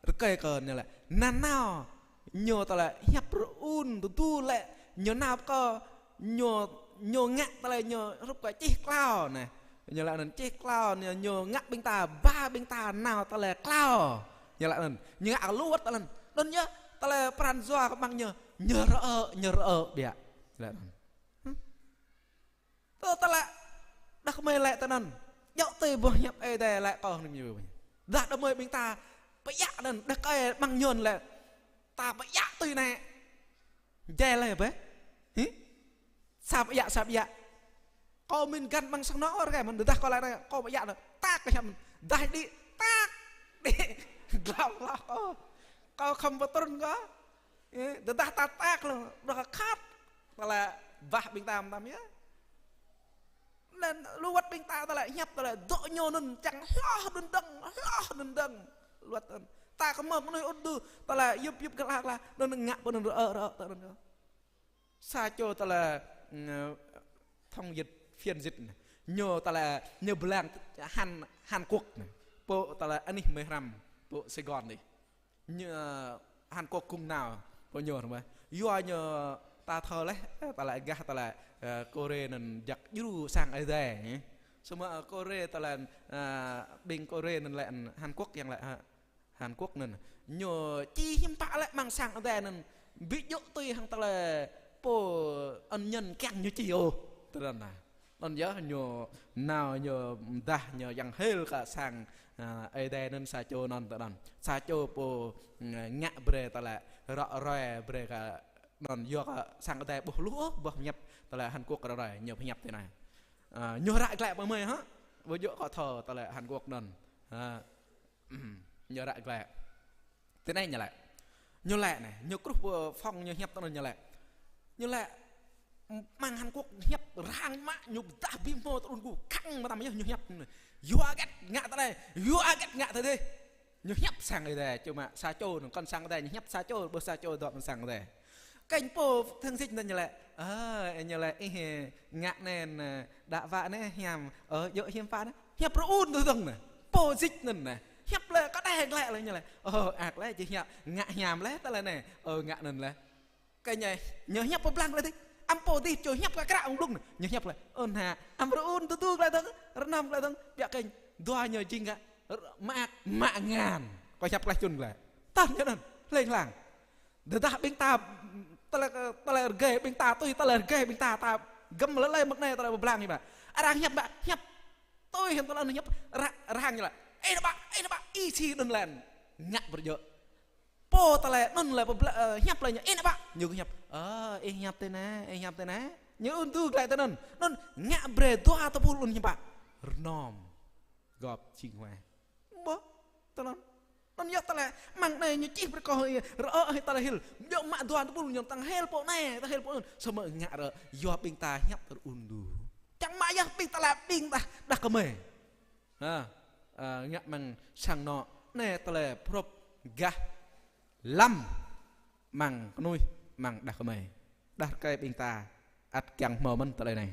Rơkơi kâo ñu laĭ. Nanao. Ñu tơlơi hiăp rơun tơdu lĕ. Ñu nao kơ ñu, ñu ngă tơlơi ñu hrup kơ čih klâo anai. Ñu laĭ anŭn čih klâo anai, ñu ngă ƀing ta, ba ƀing ta nao tơlơi klâo. Ñu laĭ anŭn, ñu ngă kơ luăt tơlơi anŭn. Anŭn yơh, tơlơi pran jua kơ ƀing ñu, ñu rơ̆, ñu rơ̆ biă. Ñu laĭ anŭn. Hm? Tơ tơlơi, đah kơmơi laĭ tui anŭn. Djơ̆ tui boh hiăp Ơi Adai laĭ kâo anŭn ñu. Dah đah kơmơi ƀing ta, pơjă anŭn, đah kơmơi ƀing ñu lĕ. Ta pơjă tui anai. Jai laĭ bĕ. Hĭ? Sa pơjă, sa pơjă. Kâo mĭn găn ƀăng sang anŏ rơkơi mơ̆n, dah kâo laĭ anai, kâo pơjă anai. Tak kơ hiăp mơ̆n. Dah đĭ, tak. Đĭ. Glŏng lŏ kâo. Kâo khŏm pơtrŭn kâo. Ơ, dah ta tak lŏ, dah kâo khăt. Tơlơi bah ƀing ta mơtam yơh. Anŭn luăt ƀing ta tơlơi hiăp tơlơi dŏ ñu anŭn čang hloh anŭn dơ̆ng, hloh anŭn dơ̆ng. Luăt anŭn. Ta kơ mơ̆ng anai ŭt dŭ, tơlơi yŭp yŭp kơ lak lak, anŭn ngă pơ anŭn rơ̆ rơ̆ tơ anŭn. Sa čô tơlơi, ơ, thông dịch, phiên dịch anai. Ñu tơlơi, ñu blang Hàn, Hàn Quốc anai. Pô tơlơi anih mơi hrăm, pô Sài Gòn anai. Ñu, ơ, Hàn Quốc kung nao, pô ñu hrăm. Yua ñu ta thâo laih, ơ, tơlơi gah tơlơi, ơ, Kôrê anŭn jak djru sang Ơi Adai, ơ. Samơ̆, ơ, Kôrê tơlơi, ơ, ƀing Kôrê anŭn lĕ Hàn Quốc yang lĕ, ơ, Hàn Quốc anŭn. Ñu či hiư̆m pă lĕ mơ̆ng sang Ơi Adai anŭn. Ƀu djơ̆ tui hăng tơlơi pô ân nhân kiăng ñu či ôh. Tơdron anai. Anŭn yơh ñu nao ñu mơdah ñu yang hil kơ sang, ơ, Ơi Adai anŭn sa čô anŭn tơdron. Sa čô pô, ơ, ngă brơi tơlơi rơ̆ rơi brơi kơ anŭn yua kơ sang Ơi Adai ƀuh lu ôh, ƀuh ñăp Tơlơi Hàn Quốc ră ruai, ñu pơhiăp tui anai. Ơ, ñu ră glaĭ pơ mơi hă? Ƀu djơ̆ kơ thâo tơlơi Hàn Quốc anŭn. Ơ, ñu ră glaĭ. Tui anai ñu laĭ. Ñu laĭ anai, ñu kruh pơ phông ñu hiăp tui anŭn ñu laĭ. Ñu laĭ, mơ̆ng Hàn Quốc hiăp răng mă, ñu pơdah ƀing hmâo tơlơi gu khăng mơtam yơh ñu hiăp. Yua hơget ngă tui anai, yua hơget ngă tui adih. Ñu hiăp sang Ơi Adai, ču mă sa čô, anŭn kŏn sang Ơi Adai, ñu hiăp sa čô, ƀơi sa čô dŏ mơ̆ng sang Ơi Adai. Kơnh pô thăng dịch anŭn ñu laĭ, ơ, ñu laĭ, ih, ngă anai, đă wă anai, hiam, ơ, djơ̆ hiam pă anai, hiăp rơun tui dơ̆ng anai. Pô dịch anŭn anai, hiăp lĕ kơ đe glaĭ lĕ ñu laĭ. Ơ, ak lĕ či hiăp, ngă hiam lĕ tơlơi anai, ơ, ngă anŭn lĕ. Kơnh ñu, ñu hiăp pơblang glaĭ dih. Ăm pô dih čô hiăp kơ kră ung blung anai. Ñu hiăp glaĭ. Ơ, anai, ăm rơun tơdu glaĭ dơ̆ng, rơnăm glaĭ dơ̆ng, biă kơnh. Dua ñu jing kơ, mă, mă ngăn. Kơ hiăp glaĭ čun glaĭ. Tơl ñu anŭn, hlĕng hlang. Tơdah ƀing ta, tơlơi, tơlơi rơgơi ƀing ta, tui tơlơi rơgơi ƀing ta, ta gơ̆m lĕ lĕ mơ̆ng anai tơlơi pơblang ñu ƀă. Arăng hiăp ƀă, hiăp. Tui hiam tơlơi anŭn hiăp, ră-, rơhang ñu laĭ. Ih anai ƀă, ih anai ƀă, ih si anŭn lĕ. Ngă ƀu djơ̆. Pô tơlơi anŭn lĕ pơbla-, ơ, hiăp lĕ ñu, ih anai ƀă. Ñu kơ hiăp. Ơ, ih hiăp tui anai, ih hiăp tui anai. Ñu rơun tơdu glaĭ tui anŭn. Anŭn ngă brơi dua tơpul anŭn hiăp ƀă. Rơnôm. Gŏp jing huai. Ƀuh, tui anŭn. Anŭn yơh tơlơi, mơ̆ng anai ñu čih brơi kơ, rơ-, ơ, tơlơi hil. Djơ̆ mă dua tơpul ñu tăng hil pô anai, tăng hil pô anŭn. Samơ̆ ngă rơ, yua ƀing ta hiăp rơun tơdu. Čang mă yơh ƀing ta laĭ ƀing ta đah kơmơi. Ha, ơ, ngă mơ̆ng sang anŏ, anai tơlơi prŏp gah lăm mơ̆ng kơnuih mơ̆ng đah kơmơi. Đah rơkơi ƀing ta ăt kiăng hmâo mơ̆n tơlơi anai.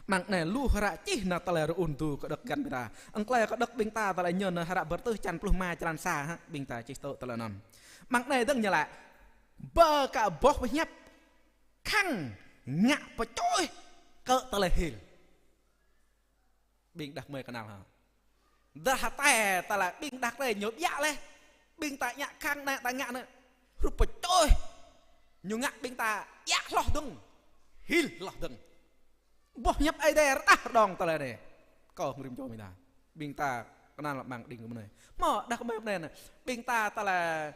Mơ̆ng anai lu hră čih nao tơlơi rơun tơdu kơđŏk găn ƀing ta. Ăng tơlơi kơđŏk ƀing ta tơlơi ñu nao hră Bơrơtuh črăn pluh rơma črăn sa hă, ƀing ta čih tŏ tơlơi anŭn. Mơ̆ng anai dơ̆ng ñu laĭ. Bơ kơ boh pơhiăp khăng ngă pơčoh kơ tơlơi hil. Ƀing đah kơmơi kơnăl hă. Dah hơtai tơlơi ƀing đah rơkơi ñu biă leh. Ƀing ta ngă khăng anai ta ngă anai. Hrup pơčoh. Ñu ngă ƀing ta biă hloh dơ̆ng. Hil hloh dơ̆ng. Boh hiăp Ơi Adai rơđah rơđông tơlơi anai. Kâo hơngrim čô ƀing ta. Ƀing ta kơnăl mơ̆ng đing kơ mơnai. Hmâo đah kơmơi mơnai anai. Ƀing ta tơlơi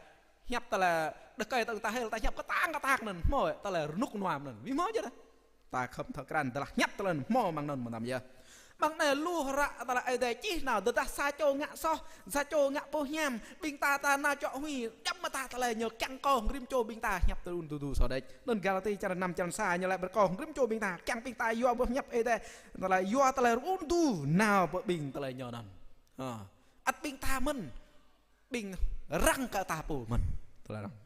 hiăp tơlơi đah rơkơi ta, ta hil ta hiăp kơtang kơtang anŭn. Hmâo tơlơi rơnŭk rơnua anŭn. Wĭ hmâo djơ̆ dah. Ta khŏm thâo krăn tơlơi hiăp tơlơi anŭn hmâo mơtam yơh. Mơ̆ng anai lu hră tơlơi Ơi Adai čih nao, tơdah sa čô ngă soh, sa čô ngă pơhiam, ƀing ta ta nao čŏ huĭ, djŏp mơta tơlơi ñu kiăng kơ hơngrim čô ƀing ta hiăp tơlơi rơun tơdu soh đĕč. Anŭn Galati črăn năm črăn sa ñu laĭ brơi kơ hơngrim čô ƀing ta, kiăng ƀing ta yua boh hiăp Ơi Adai, tơlơi yua tơlơi rơun tơdu nao pơ ƀing tơlơi ñu anŭn. Hă. Ăt ƀing ta mơ̆n, ƀing arăng kơ ta pô mơ̆n. Tơlơi arăng.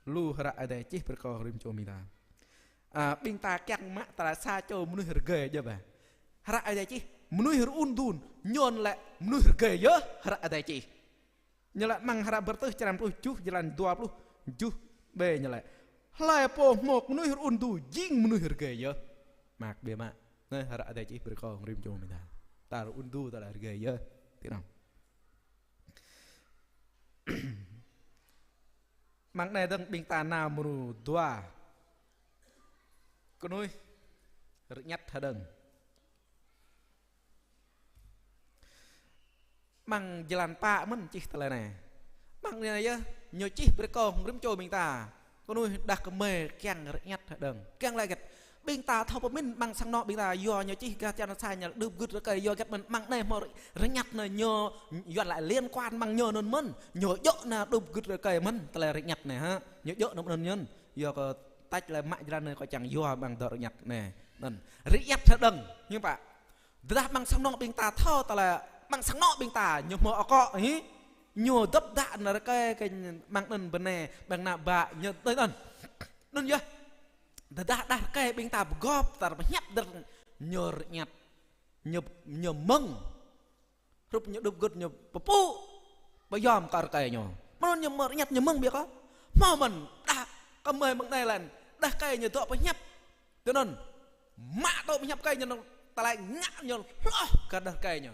Lu hră Ơi Adai čih brơi kơ hơngrim čô ƀing ta. Ơ, ƀing ta kiăng mă tơlơi sa čô mơnuih rơgơi djơ̆ ƀă. Hră Ơi Adai čih, mơnuih rơun tơdu, ñu lĕ mơnuih rơgơi yơh, hră Ơi Adai čih. Ñu lĕ mơ̆ng hră Bơrơtuh črăn pluh tơjuh, jơlan dua pluh tơjuh ƀĕ ñu lĕ. Hlơi pô hmâo mơnuih rơun tơdu, jing mơnuih rơgơi yơh. Mă ƀĕ mă. Anai hră Ơi Adai čih brơi kơ hơngrim čô ƀing ta. Ta rơun tơdu, ta lĕ rơgơi yơh. Tui anŭn. Mơ̆ng anai dơ̆ng ƀing ta nao mrô dua. Kơnuih rơñăt hơđơ̆ng. Mơ̆ng jơlan pă mơ̆n čih tơlơi anai. Mơ̆ng anai yơh, ñu čih brơi kơ hơngrim čô ƀing ta. Kơnuih đah kơmơi kiăng rơñăt hơđơ̆ng. Kiăng laĭ hơget. Ƀing ta thâo pơmĭn mơ̆ng sang anŏ ƀing ta yua ñu čih gah črăn sa ñu đưp gưt rơkơi yua hơget mơ̆n mơ̆ng anai hmâo rơñăt anai ñu Yuan laĭ liên quan mơ̆ng ñu anŭn mơ̆n. Ñu djơ̆ nao đưp gưt rơkơi mơ̆n tơlơi rơñăt anai hă. Ñu djơ̆ nao anŭn mơ̆n. Yua kơ tač lĕ mă jơlan anai kơ čang yua mơ̆ng dŏ rơñăt anai. Anŭn. Rơñăt hơđơ̆ng. Hiư̆m pă. Tơdah mơ̆ng sang anŏ ƀing ta thâo tơlơi, mơ̆ng sang anŏ ƀing ta, ñu hmâo akŏ, hĭ. Ñu dŏp dă nao rơkơi kơ mơ̆ng anŭn bơnai, ƀing ană bă, ñu tui anŭn. Anŭn yơh. Tơdah đah rơkơi ƀing ta pơgop, ta pơhiăp dơ̆ng, ñu rơñăt, ñu, ñu mơ̆ng. Hrup ñu đưp gưt ñu pơpŭ, pơyom kơ rơkơi ñu. Mơ̆n ñu mơ̆ rơñăt ñu mơ̆ng biă kơ. Hmâo mơ̆n, đah kơmơi mơ̆ng anai lĕ, đah rơkơi ñu dŏ pơhiăp. Tui anŭn, mă tŏ pơhiăp rơkơi ñu, tơlơi ngă ñu hloh kơ đah rơkơi ñu.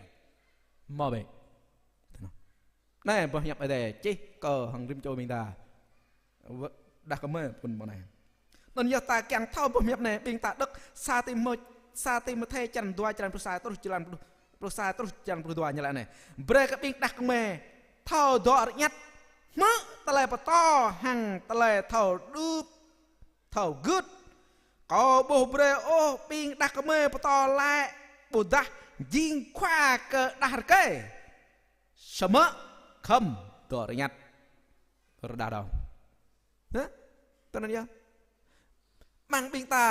Hmâo bĕ. Anai boh hiăp Ơi Adai čih kơ hăng rĭm čô ƀing ta. Wơ̆t đah kơmơi pun mơ̆ng anai. Anŭn yơh ta kiăng thâo boh hiăp anai, ƀing ta đŏk sa Timô-, sa Timôthê črăn dua, črăn pluh sa truh črăn pluh, pluh sa truh črăn pluh dua ñu laĭ anai. Brơi kơ ƀing đah kơmơi thâo dŏ rơñăt, hmư̆ tơlơi pơtô hăng tơlơi thâo đưp, thâo gưt, Kâo ƀu brơi ôh ƀing đah kơmơi pơtô laĭ ƀôdah jing khua kơ đah rơkơi. Samơ̆ khŏm dŏ rơñăt. Rơđah đŏng. Hă? Tui anŭn yơh. Mơ̆ng ƀing ta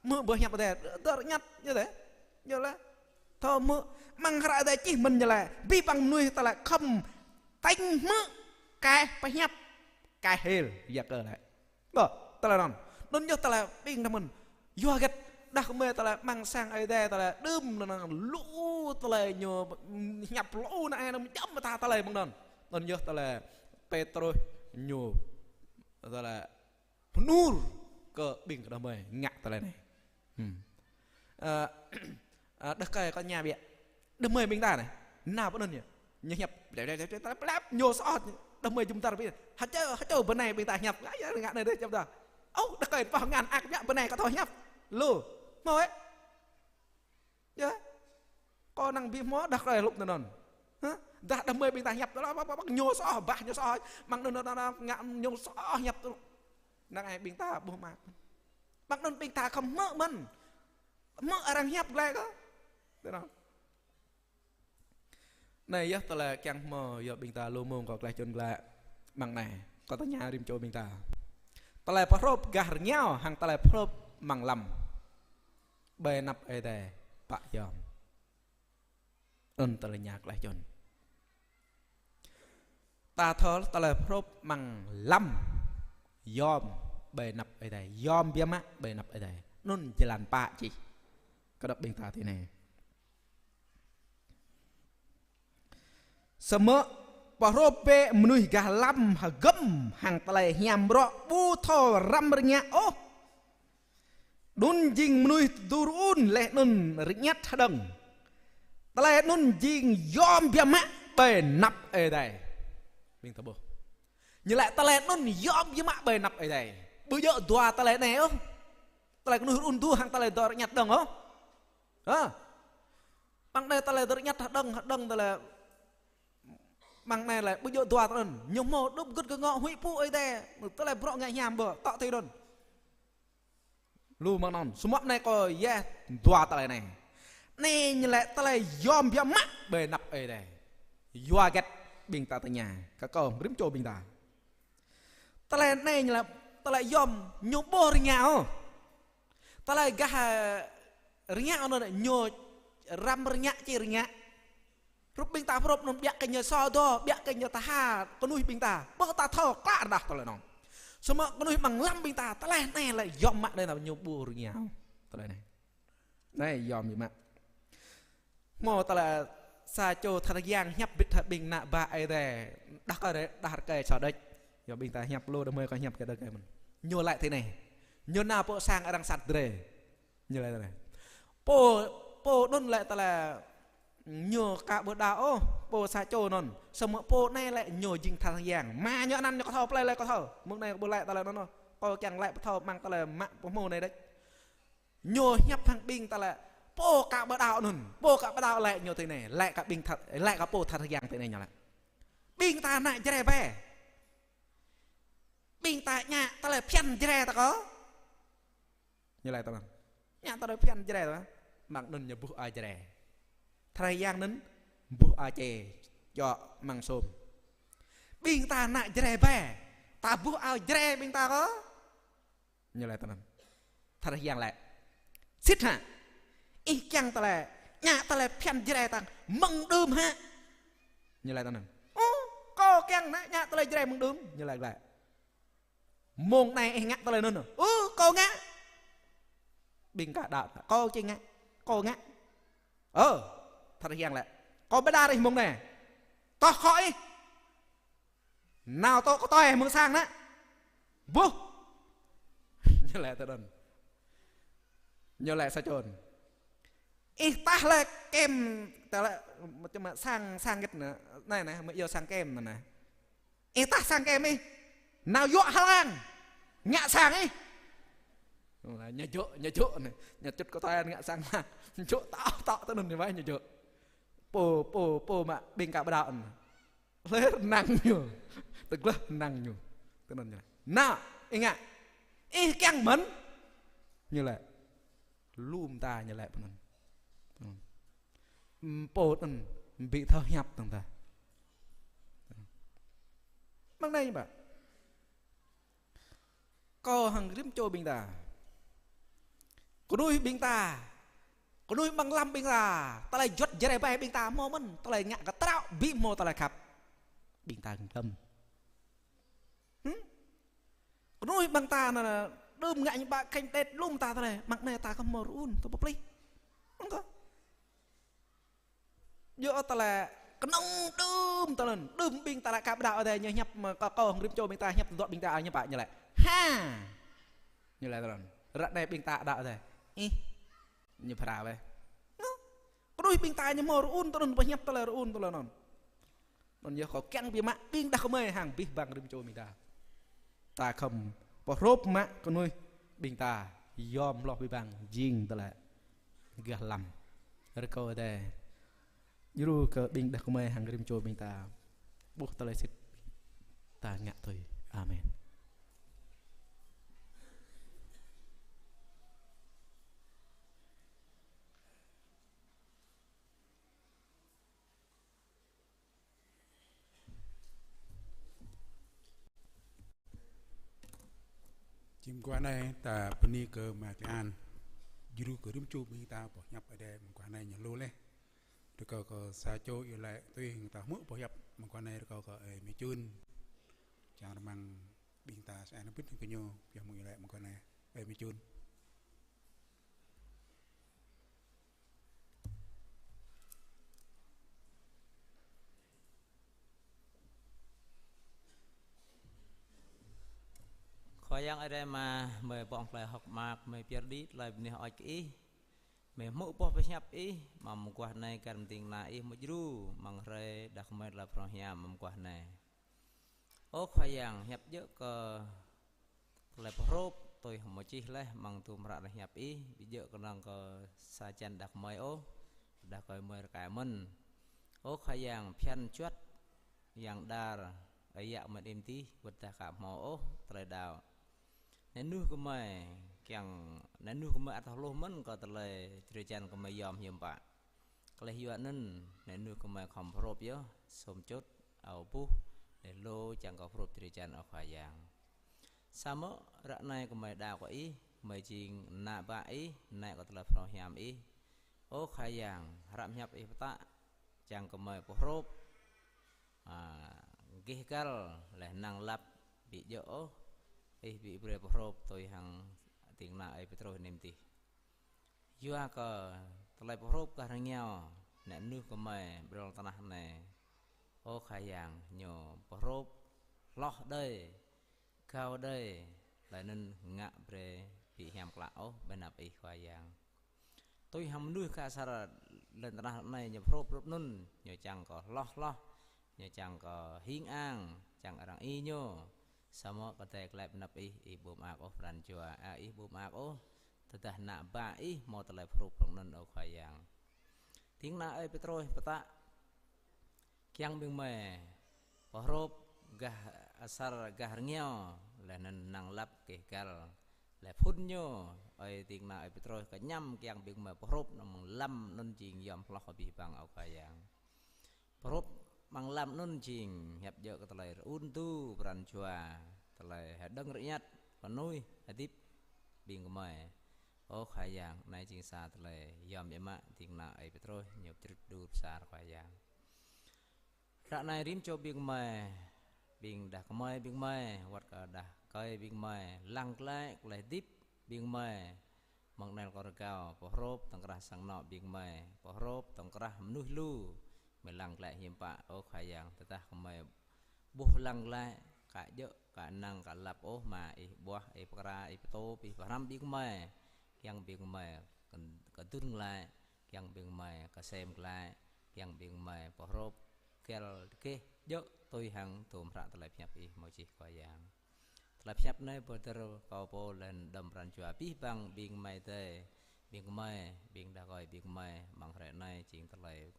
hmư̆ ƀơi hiăp Ơi Adai, dŏ rơñăt, yơh dêh. Yơh lah. Thâo hmư̆, mơ̆ng hră Ơi Adai čih mơ̆n ñu laĭ, abih bang mơnuih tơlơi khŏm tañ hmư̆, kah pơhiăp, kah hil, yua kơ laĭ. Ƀôh, tơlơi anŭn. Anŭn yơh tơlơi ƀing ta mơ̆n. Yua hơget đah kơmơi tơlơi mơ̆ng sang Ơi Adai tơlơi đưm anŭn lu tơlơi ñu hiăp lu anai anŭn jăm mơta tơlơi mơ̆ng anŭn. Anŭn yơh tơlơi Pêtrôs ñu tơlơi pơnur kơ ƀing kơ đah kơmơi ngă tơlơi anai. Hmm. Ơ, ơ, đah rơkơi kâo tơña biă. Đah kơmơi ƀing ta anai. Nao pơ anŭn ñu. Ñu hiăp. Plep, plep, plep, plep, ñu soh. Đah kơmơi jum dar biă. Hơčâo, hơčâo bơnai ƀing ta hiăp. Ngă, ngă anai dêh jum dar. Ôh, đah rơkơi pơh ngăn ak biă bơnai kâo thâo hiăp. Lu. Hmâo ĕ. Yơh. Kâo năng ƀu hmâo đah rơkơi hlup tui anŭn. Hă? Dah đah kơmơi ƀing ta hiăp. Tơlơi ƀă, ƀă, ƀă, ñu soh, bah ñu soh. Mơ̆ng anŭn, anŭn, anŭn, ngă ñu soh hiăp tui. Năng ai ƀing ta ƀuh mă. Mơ̆ng anŭn ƀing ta khŏm hmư̆ mơ̆n. Hmư̆ arăng hiăp glaĭ kơ. Tui anŭn. Anai yơh tơlơi kiăng hmâo yua ƀing ta lu mông kâo tơlơi čun glaĭ mơ̆ng anai. Kâo tơña rĭm čô ƀing ta. Tơlơi pơhrôp gah rơngiao hăng tơlơi pơhrôp mơ̆ng lăm. Ƀơi anăp Ơi Adai pă yom. Anŭn tơlơi tơña tơlơi čun. Ta thâo tơlơi pơhrôp mơ̆ng lăm yom ƀơi anăp Ơi Adai. Yom biă mă ƀơi anăp Ơi Adai. Anŭn jơlan pă čih. Kơ đah ƀing ta tui anai. Samơ̆ pơhrôp bĕ mơnuih gah lăm hơgŏm hăng tơlơi hiam bruă ƀu thâo răm rơngiă ôh. Anŭn jing mơnuih tơdu rơun laih anŭn rơñăt hơđơ̆ng. Tơlơi anŭn jing yom biă mă ƀơi anăp Ơi Adai. Ƀing ta ƀuh. Ñu laĭ tơlơi anŭn yom biă mă ƀơi anăp Ơi Adai. Ƀu djơ̆ dua tơlơi anai ôh. Tơlơi kơnuih rơun tơdu hăng tơlơi dŏ rơñăt hơđơ̆ng ôh. Hă? Mơ̆ng anai tơlơi dŏ rơñăt hơđơ̆ng, hơđơ̆ng tơlơi mơ̆ng anai lĕ ƀu djơ̆ dua tơlơi anŭn. Ñu hmâo đup gưt kơ ngŏ huĭ pơpŭ Ơi Adai. Tơlơi bruă ngă hiam ƀu, tŏ tui anŭn. Lu mơ̆ng anŭn. Samơ̆ anai kâo yơh dua tơlơi anai. Anai ñu laĭ tơlơi yom biă mă ƀơi anăp Ơi Adai. Yua hơget ƀing ta tơña. Kơ kâo rĭm čô ƀing ta. Tơlơi anai ñu laĭ tơlơi yom ñu ƀu rơngiă ôh. Tơlơi gah, ơ, rơngiă anŭn ñu răm rơngiă či rơngiă. Hrup ƀing ta pơhrôp anŭn biă kơ ñu so dŏ, biă kơ ñu tha, kơnuih ƀing ta. Ƀôh ta thâo klă rơđah tơlơi anŭn. Samơ̆ kơnuih mơ̆ng lăm ƀing ta, tơlơi anai lĕ yom mă anai ñu ƀu rơngiă. Tơlơi anai. Anai yom biă mă. Hmâo tơlơi sa čô tha rơyang hiăp bĭt hăng ƀing ană bă Ơi Adai. Đah kơ rê, đah rơkơi so đĕč. Yua ƀing ta hiăp lu đah kơmơi kâo hiăp kơ đah rơkơi mơ̆n. Ñu laĭ tui anai. Ñu nao pơ sang arăng sat drơi. Ñu laĭ tui anai. Pô, pô anŭn laĭ tơlơi ñu ka ƀu đaŏ ôh, pô sa čô anŭn. Samơ̆ pô anai lĕ ñu jing tha rơyang. Mă ñu anăn ñu kơ thâo plei lĕ kơ thâo. Mơ̆ng anai ƀu laĭ tơlơi anŭn ôh. Kâo kiăng laĭ pơthâo mơ̆ng tơlơi mă pơhmu anai đĕč. Ñu hiăp hăng ƀing ta lĕ, pô ka ƀu đaŏ anŭn, pô ka ƀu đaŏ lĕ ñu tui anai, laĭ kơ ƀing tha, laĭ kơ pô tha rơyang tui anai ñu laĭ. Ƀing ta ană Jrai bĕ. Ƀing ta ñă tơlơi phiăn Jrai ta kơ. Ñu laĭ tui anŭn. Ñă tơlơi phiăn Jrai ta. Mơ̆ng anŭn ñu buh ao Jrai. Tha rơyang anŭn buh ao čê, čŏk mơ̆ng sum. Ƀing ta ană Jrai bĕ. Ta buh ao Jrai ƀing ta kơ. Ñu laĭ tui anŭn. Tha rơyang laĭ. Sĭt hă. Ih kiăng tơlơi, ñă tơlơi phiăn Jrai ta mơ̆ng đưm hă. Ñu laĭ tui anŭn. Ơ, kâo kiăng anai ñă tơlơi Jrai mơ̆ng đưm. Ñu laĭ glaĭ. Mông anai ih ngă tơlơi anŭn. Ơ, kâo ngă. Ƀing ka đaŏ, kâo či ngă. Kâo ngă. Ơ, tha rơyang laĭ. Kâo ƀu đaŏ ih mông anai. Tŏh akŏ ih. Nao tŏ kơtoi mơ̆ng sang anŭn. Buh. Ñu laĭ tui anŭn. Ñu laĭ sa čô. Ih tah lĕ kem, tơlơi, mă, mă sang, sang git anŭn. Anai anai, mă yua sang kem anŭn anai. Ih tah sang kem ih. Nao yua hơlang. Ngă sang ih. Ñu jŏk, ñu jŏk anai. Ñu čut kơtoi ngă sang. Jŏk tŏ, tŏ tui anŭn ñu wai ñu jŏk. Pô, pô, pô mă ƀing ka ƀu đaŏ anŭn. Lĕ rơnăng ñu. Tơgleh rơnăng ñu. Tui anŭn ñu. Nao, ih ngă. Ih kiăng mơ̆n. Ñu lĕ, lŏm ta ñu lĕ pơ anŭn. Pô anŭn ƀu thâo hiăp tơ̆ng ta. Mơ̆ng anai ƀă. Kâo hăng rĭm čô ƀing ta. Kơnuih ƀing ta. Kơnuih amăng lăm ƀing ta. Tơlơi juăt Jrai ƀai ƀing ta hmâo mơ̆n. Tơlơi ngă kơtraŏ ƀu hmâo tơlơi khăp. Ƀing ta gơ̆ng. Hm? Kơnuih ƀing ta anai, đưm ngă ñu ƀă khĕnh đet lŏm ta tơlơi. Mơ̆ng anai ta kơ hmâo rơun, ta pơplih. Ƀu kơ. Yua tơlơi kơnơ̆ng đưm tơlơi, đưm ƀing ta lĕ khăp đaŏ Adai, ñu hiăp mă kơ kâo hăng rĭm čô ƀing ta hiăp tơdŏ ƀing ta ñu ƀă ñu lĕ. Ha! Ñu lĕ tơlơi. Ră anai ƀing ta đaŏ Adai. Ih. Ñu phara weh. Nô. Kơnuih ƀing ta ñu hmâo rơun tơlơi, pơhiăp tơlơi rơun tơlơi anŭn. Anŭn yơh kâo kiăng biă mă ƀing đah kơmơi hăng abih bang rĭm čô ƀing ta. Ta khŏm pơhrôp mă kơnuih ƀing ta yom hloh abih bang jing tơlơi gah lăm. Rơkâo Adai djru kơ ƀing đah kơmơi hăng rĭm čô ƀing ta ƀuh tơlơi sĭt ta ngă tui. Amen. Jing mơguah anai ta bơni kơ Ama Tơlơi An. Djru kơ rĭm čô ƀing ta boh hiăp Adai mơguah anai ñu lu laih. Rơkâo kơ sa čô iâu laĭ tui hăng ta hmư̆ boh hiăp mơguah anai rơkâo kơ Ơi Mê Čun. Čang rơmang ƀing ta sa anŭn pit hăng kơ ñu pioh hmư̆ iâu laĭ mơguah anai. Ơi Mê Čun. Khua Yang Adai Ama, mơi ƀơ̆ng tơlơi hơ̆k mơak, mơi pơyơr đĭ tơlơi bơni hơơč kơ Ih, mơi hmư̆ boh pơhiăp Ih, mơguah anai găn mơ̆ng ding kơna Ih mơ̆ djru, mơ̆ng hrơi đah kơmơi tơlơi phrâo hiam mơguah anai. Ơ Khua Yang, hiăp djơ̆ kơ tơlơi pơhrôp, tui hăng mơčih laih, mơ̆ng tơm hră tơlơi hiăp Ih, ƀu djơ̆ kơnơ̆ng kơ sa čăn đah kơmơi ôh, đah kơmơi rơkơi mơ̆n. Ơ Khua Yang, phiăn juăt, yang đar, ơi yă mơ̆n im tih, wơ̆t dah ka hmâo ôh, tơlơi đaŏ. Anai mơnuih gơmơi, kiăng, anai mơnuih gơmơi ăt hluh mơ̆n kơ tơlơi drơi jăn gơmơi yom hiư̆m pă. Kơ laih yua anŭn, anai mơnuih gơmơi khŏm pơhrôp yơh, sum čut, ao buh, laih lu čang kơ pơhrôp drơi jăn Ơ Khua Yang. Samơ̆ ră anai gơmơi đaŏ kơ Ih, gơmơi jing ană bă Ih, anai kơ tơlơi phrâo hiam Ih. Ơ Khua Yang, hră hiăp Ih pơtă, čang gơmơi pơhrôp, a, gêh găl, laih năng lăp, ƀu djơ̆ ôh, Ih ƀu brơi pơhrôp tui hăng ding kơna Ơi Pêtrôs anŭn tih. Yua kơ tơlơi pơhrôp gah rơngiao, anai mơnuih gơmơi ƀơi lŏn tơnah anai. Ơ Khua Yang, ñu pơhrôp hloh đơi, gao đơi, laih anŭn ngă brơi ƀu hiam klă ôh ƀơi anăp Ih Khua Yang. Tui hăng mơnuih gah asar lŏn tơnah anai ñu pơhrôp hrup anŭn, ñu čang kơ hloh hloh, ñu čang kơ hing ang, čang arăng i ñu. Samơ̆ kơdơi glaĭ ƀơi anăp Ih, Ih ƀu mơak ôh pran jua, a, Ih ƀu mơak ôh tơdah ană bă Ih hmâo tơlơi pơhrôp hrup anŭn Ơ Khua Yang. Ding kơna Ơi Pêtrôs pơtă, kiăng ƀing gơmơi pơhrôp gah asar gah rơngiao, laih anŭn năng lăp gêh găl. Laih phŭn ñu, ơi ding kơna Ơi Pêtrôs kơñăm kiăng ƀing gơmơi pơhrôp anŭn mơ̆ng lăm anŭn jing yom hloh abih bang Ơ Khua Yang. Pơhrôp amăng lăm anŭn jing hiăp djơ̆ kơ tơlơi rơun tu pran jua, tơlơi hơđơ̆ng rơñăt, kơnuih, hơdip ƀing gơmơi. Ơ Khua Yang, anai jing sa tơlơi yom biă mă ding kơna Ơi Pêtrôs ñu pơjrŭt đur pơsar Khua Yang. Ră anai rĭm čô ƀing gơmơi, ƀing đah kơmơi ƀing gơmơi, wơ̆t kơ đah rơkơi ƀing gơmơi, lăng glaĭ tơlơi hơdip ƀing gơmơi. Mơ̆ng anai kơ rơgao, pơhrôp tŏng krah sang anŏ ƀing gơmơi, pơhrôp tŏng krah mơnuih lu, gơmơi lăng glaĭ hiư̆m pă, ơ Khua Yang, tơdah gơmơi ƀuh lăng glaĭ, ka djơ̆, ka năng, ka lăp ôh, mă Ih ƀuah, Ih pơkra, Ih pơtô, Ih pơhrăm ƀing gơmơi, kiăng ƀing gơmơi kơ-, kơdŭn glaĭ, kiăng ƀing gơmơi kơsem glaĭ, kiăng ƀing gơmơi pơhrôp găl gêh djơ̆ tui hăng tơm hră tơlơi pơhiăp Ih mơ̆ čih Khua Yang. Tơlơi pơhiăp anai pơtơr kâo pô laih anŭn đơ̆m pran jua abih bang ƀing gơmơi adơi, ƀing gơmơi, ƀing đah rơkơi ƀing gơmơi, mơ̆ng hrơi anai jing tơlơi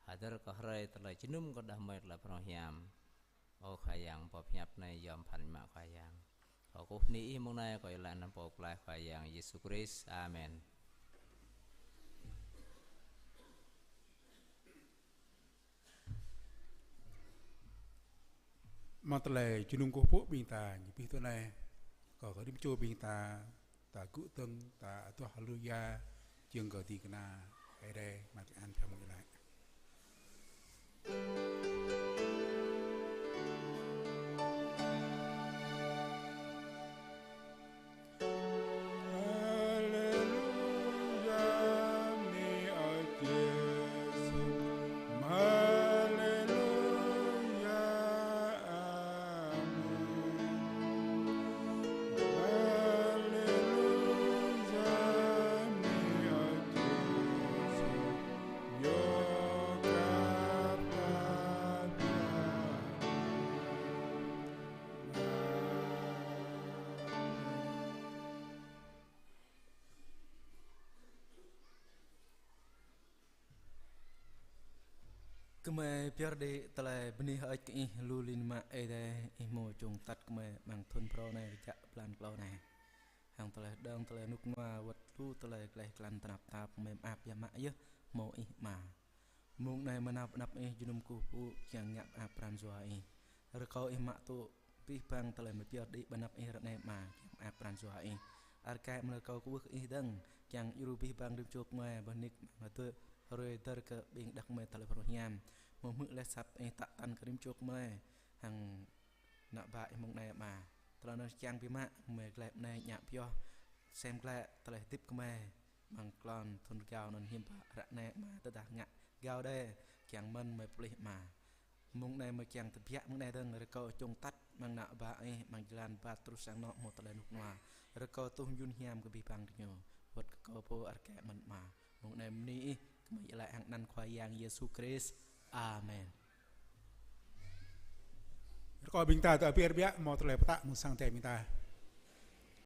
hơdơr kơ hrơi tơlơi jơnum kơ đah kơmơi tơlơi pơrơ̆ng hiam. Ơ Khua Yang, boh pơhiăp anai yom pơphan mă Khua Yang. Kâo kơkuh bơni Ih mông anai, kâo iâu laĭ anăn Pô Pơklaih Khua Yang Yêsu Krist. Amen. Mơ̆ng tơlơi jơnum kơkuh pơpŭ ƀing ta ñu abih tui anai, kâo kơ rĭm čô ƀing ta, ta gŭ dơ̆ng, ta adoh haleluya, jing kơ ding kơna Ơi Adai, mă tơlơi an pha mơ̆ng ih laĭ. Haleluya, bơni Ơi Yêsu. Haleluya, amen. Haleluya, bơni Ơi Yêsu. Yua kơ ta Gơmơi pơyơr đĭ tơlơi bơni hơơč kơ Ih lu lin mă Ơi Adai, Ih hmâo čung tăt gơmơi amăng thun phrâo anai, rơjăk blan klâo anai. Hăng tơlơi đơ̆ng tơlơi rơnŭk rơnua wơ̆t lu tơlơi gleh glan tơnap tap gơmơi mơak biă mă yơh hmâo Ih Ama. Mông anai mơ̆ng anăp anăp Ih jơnum kơkuh pơpŭ kiăng ngă mơak pran jua Ih. Rơkâo Ih mă tŭ abih bang tơlơi mơ̆ pơyơr đĭ ƀơi anăp Ih ră anai Ama kiăng mơak pran jua Ih. Ar kaĭ mơ̆n rơkâo kwưh kơ Ih dơ̆ng kiăng djru abih bang rĭm čô gơmơi boh nik mơ̆ng tơ hrơi dơr kơ ƀing đah kơmơi tơlơi phrâo hiam. Hmâo hmư̆ laih asăp Ih tă tăn kơ rĭm čô gơmơi. Hăng ană bă Ih mông anai Ama. Tơlơi anŭn kiăng biă mă gơmơi gleh anai ngă pioh sem glaĭ tơlơi hơdip gơmơi amăng klon thun rơgao anŭn hiư̆m pă ră anai Ama tơdah ngă gao đơi kiăng mơ̆n gơmơi pơplih Ama. Mông anai gơmơi kiăng tơbiă mông anai dơ̆ng rơkâo čung tăt amăng ană bă Ih amăng jơlan bat truh sang anŏ hmâo tơlơi rơnŭk rơnua. Rơkâo tuh mơyun hiam kơ abih bang gơñu. Wơ̆t kơ kâo pô ar kaĭ mơ̆n Ama. Mông anai bơni Ih, gơmơi iâu laĭ hăng anăn Khua Yang Yêsu Krist. Amen. Rơkâo ƀing ta tơ abih rơbiă hmâo tơlơi pơtă mơ̆ng sang Ơi Adai ƀing ta.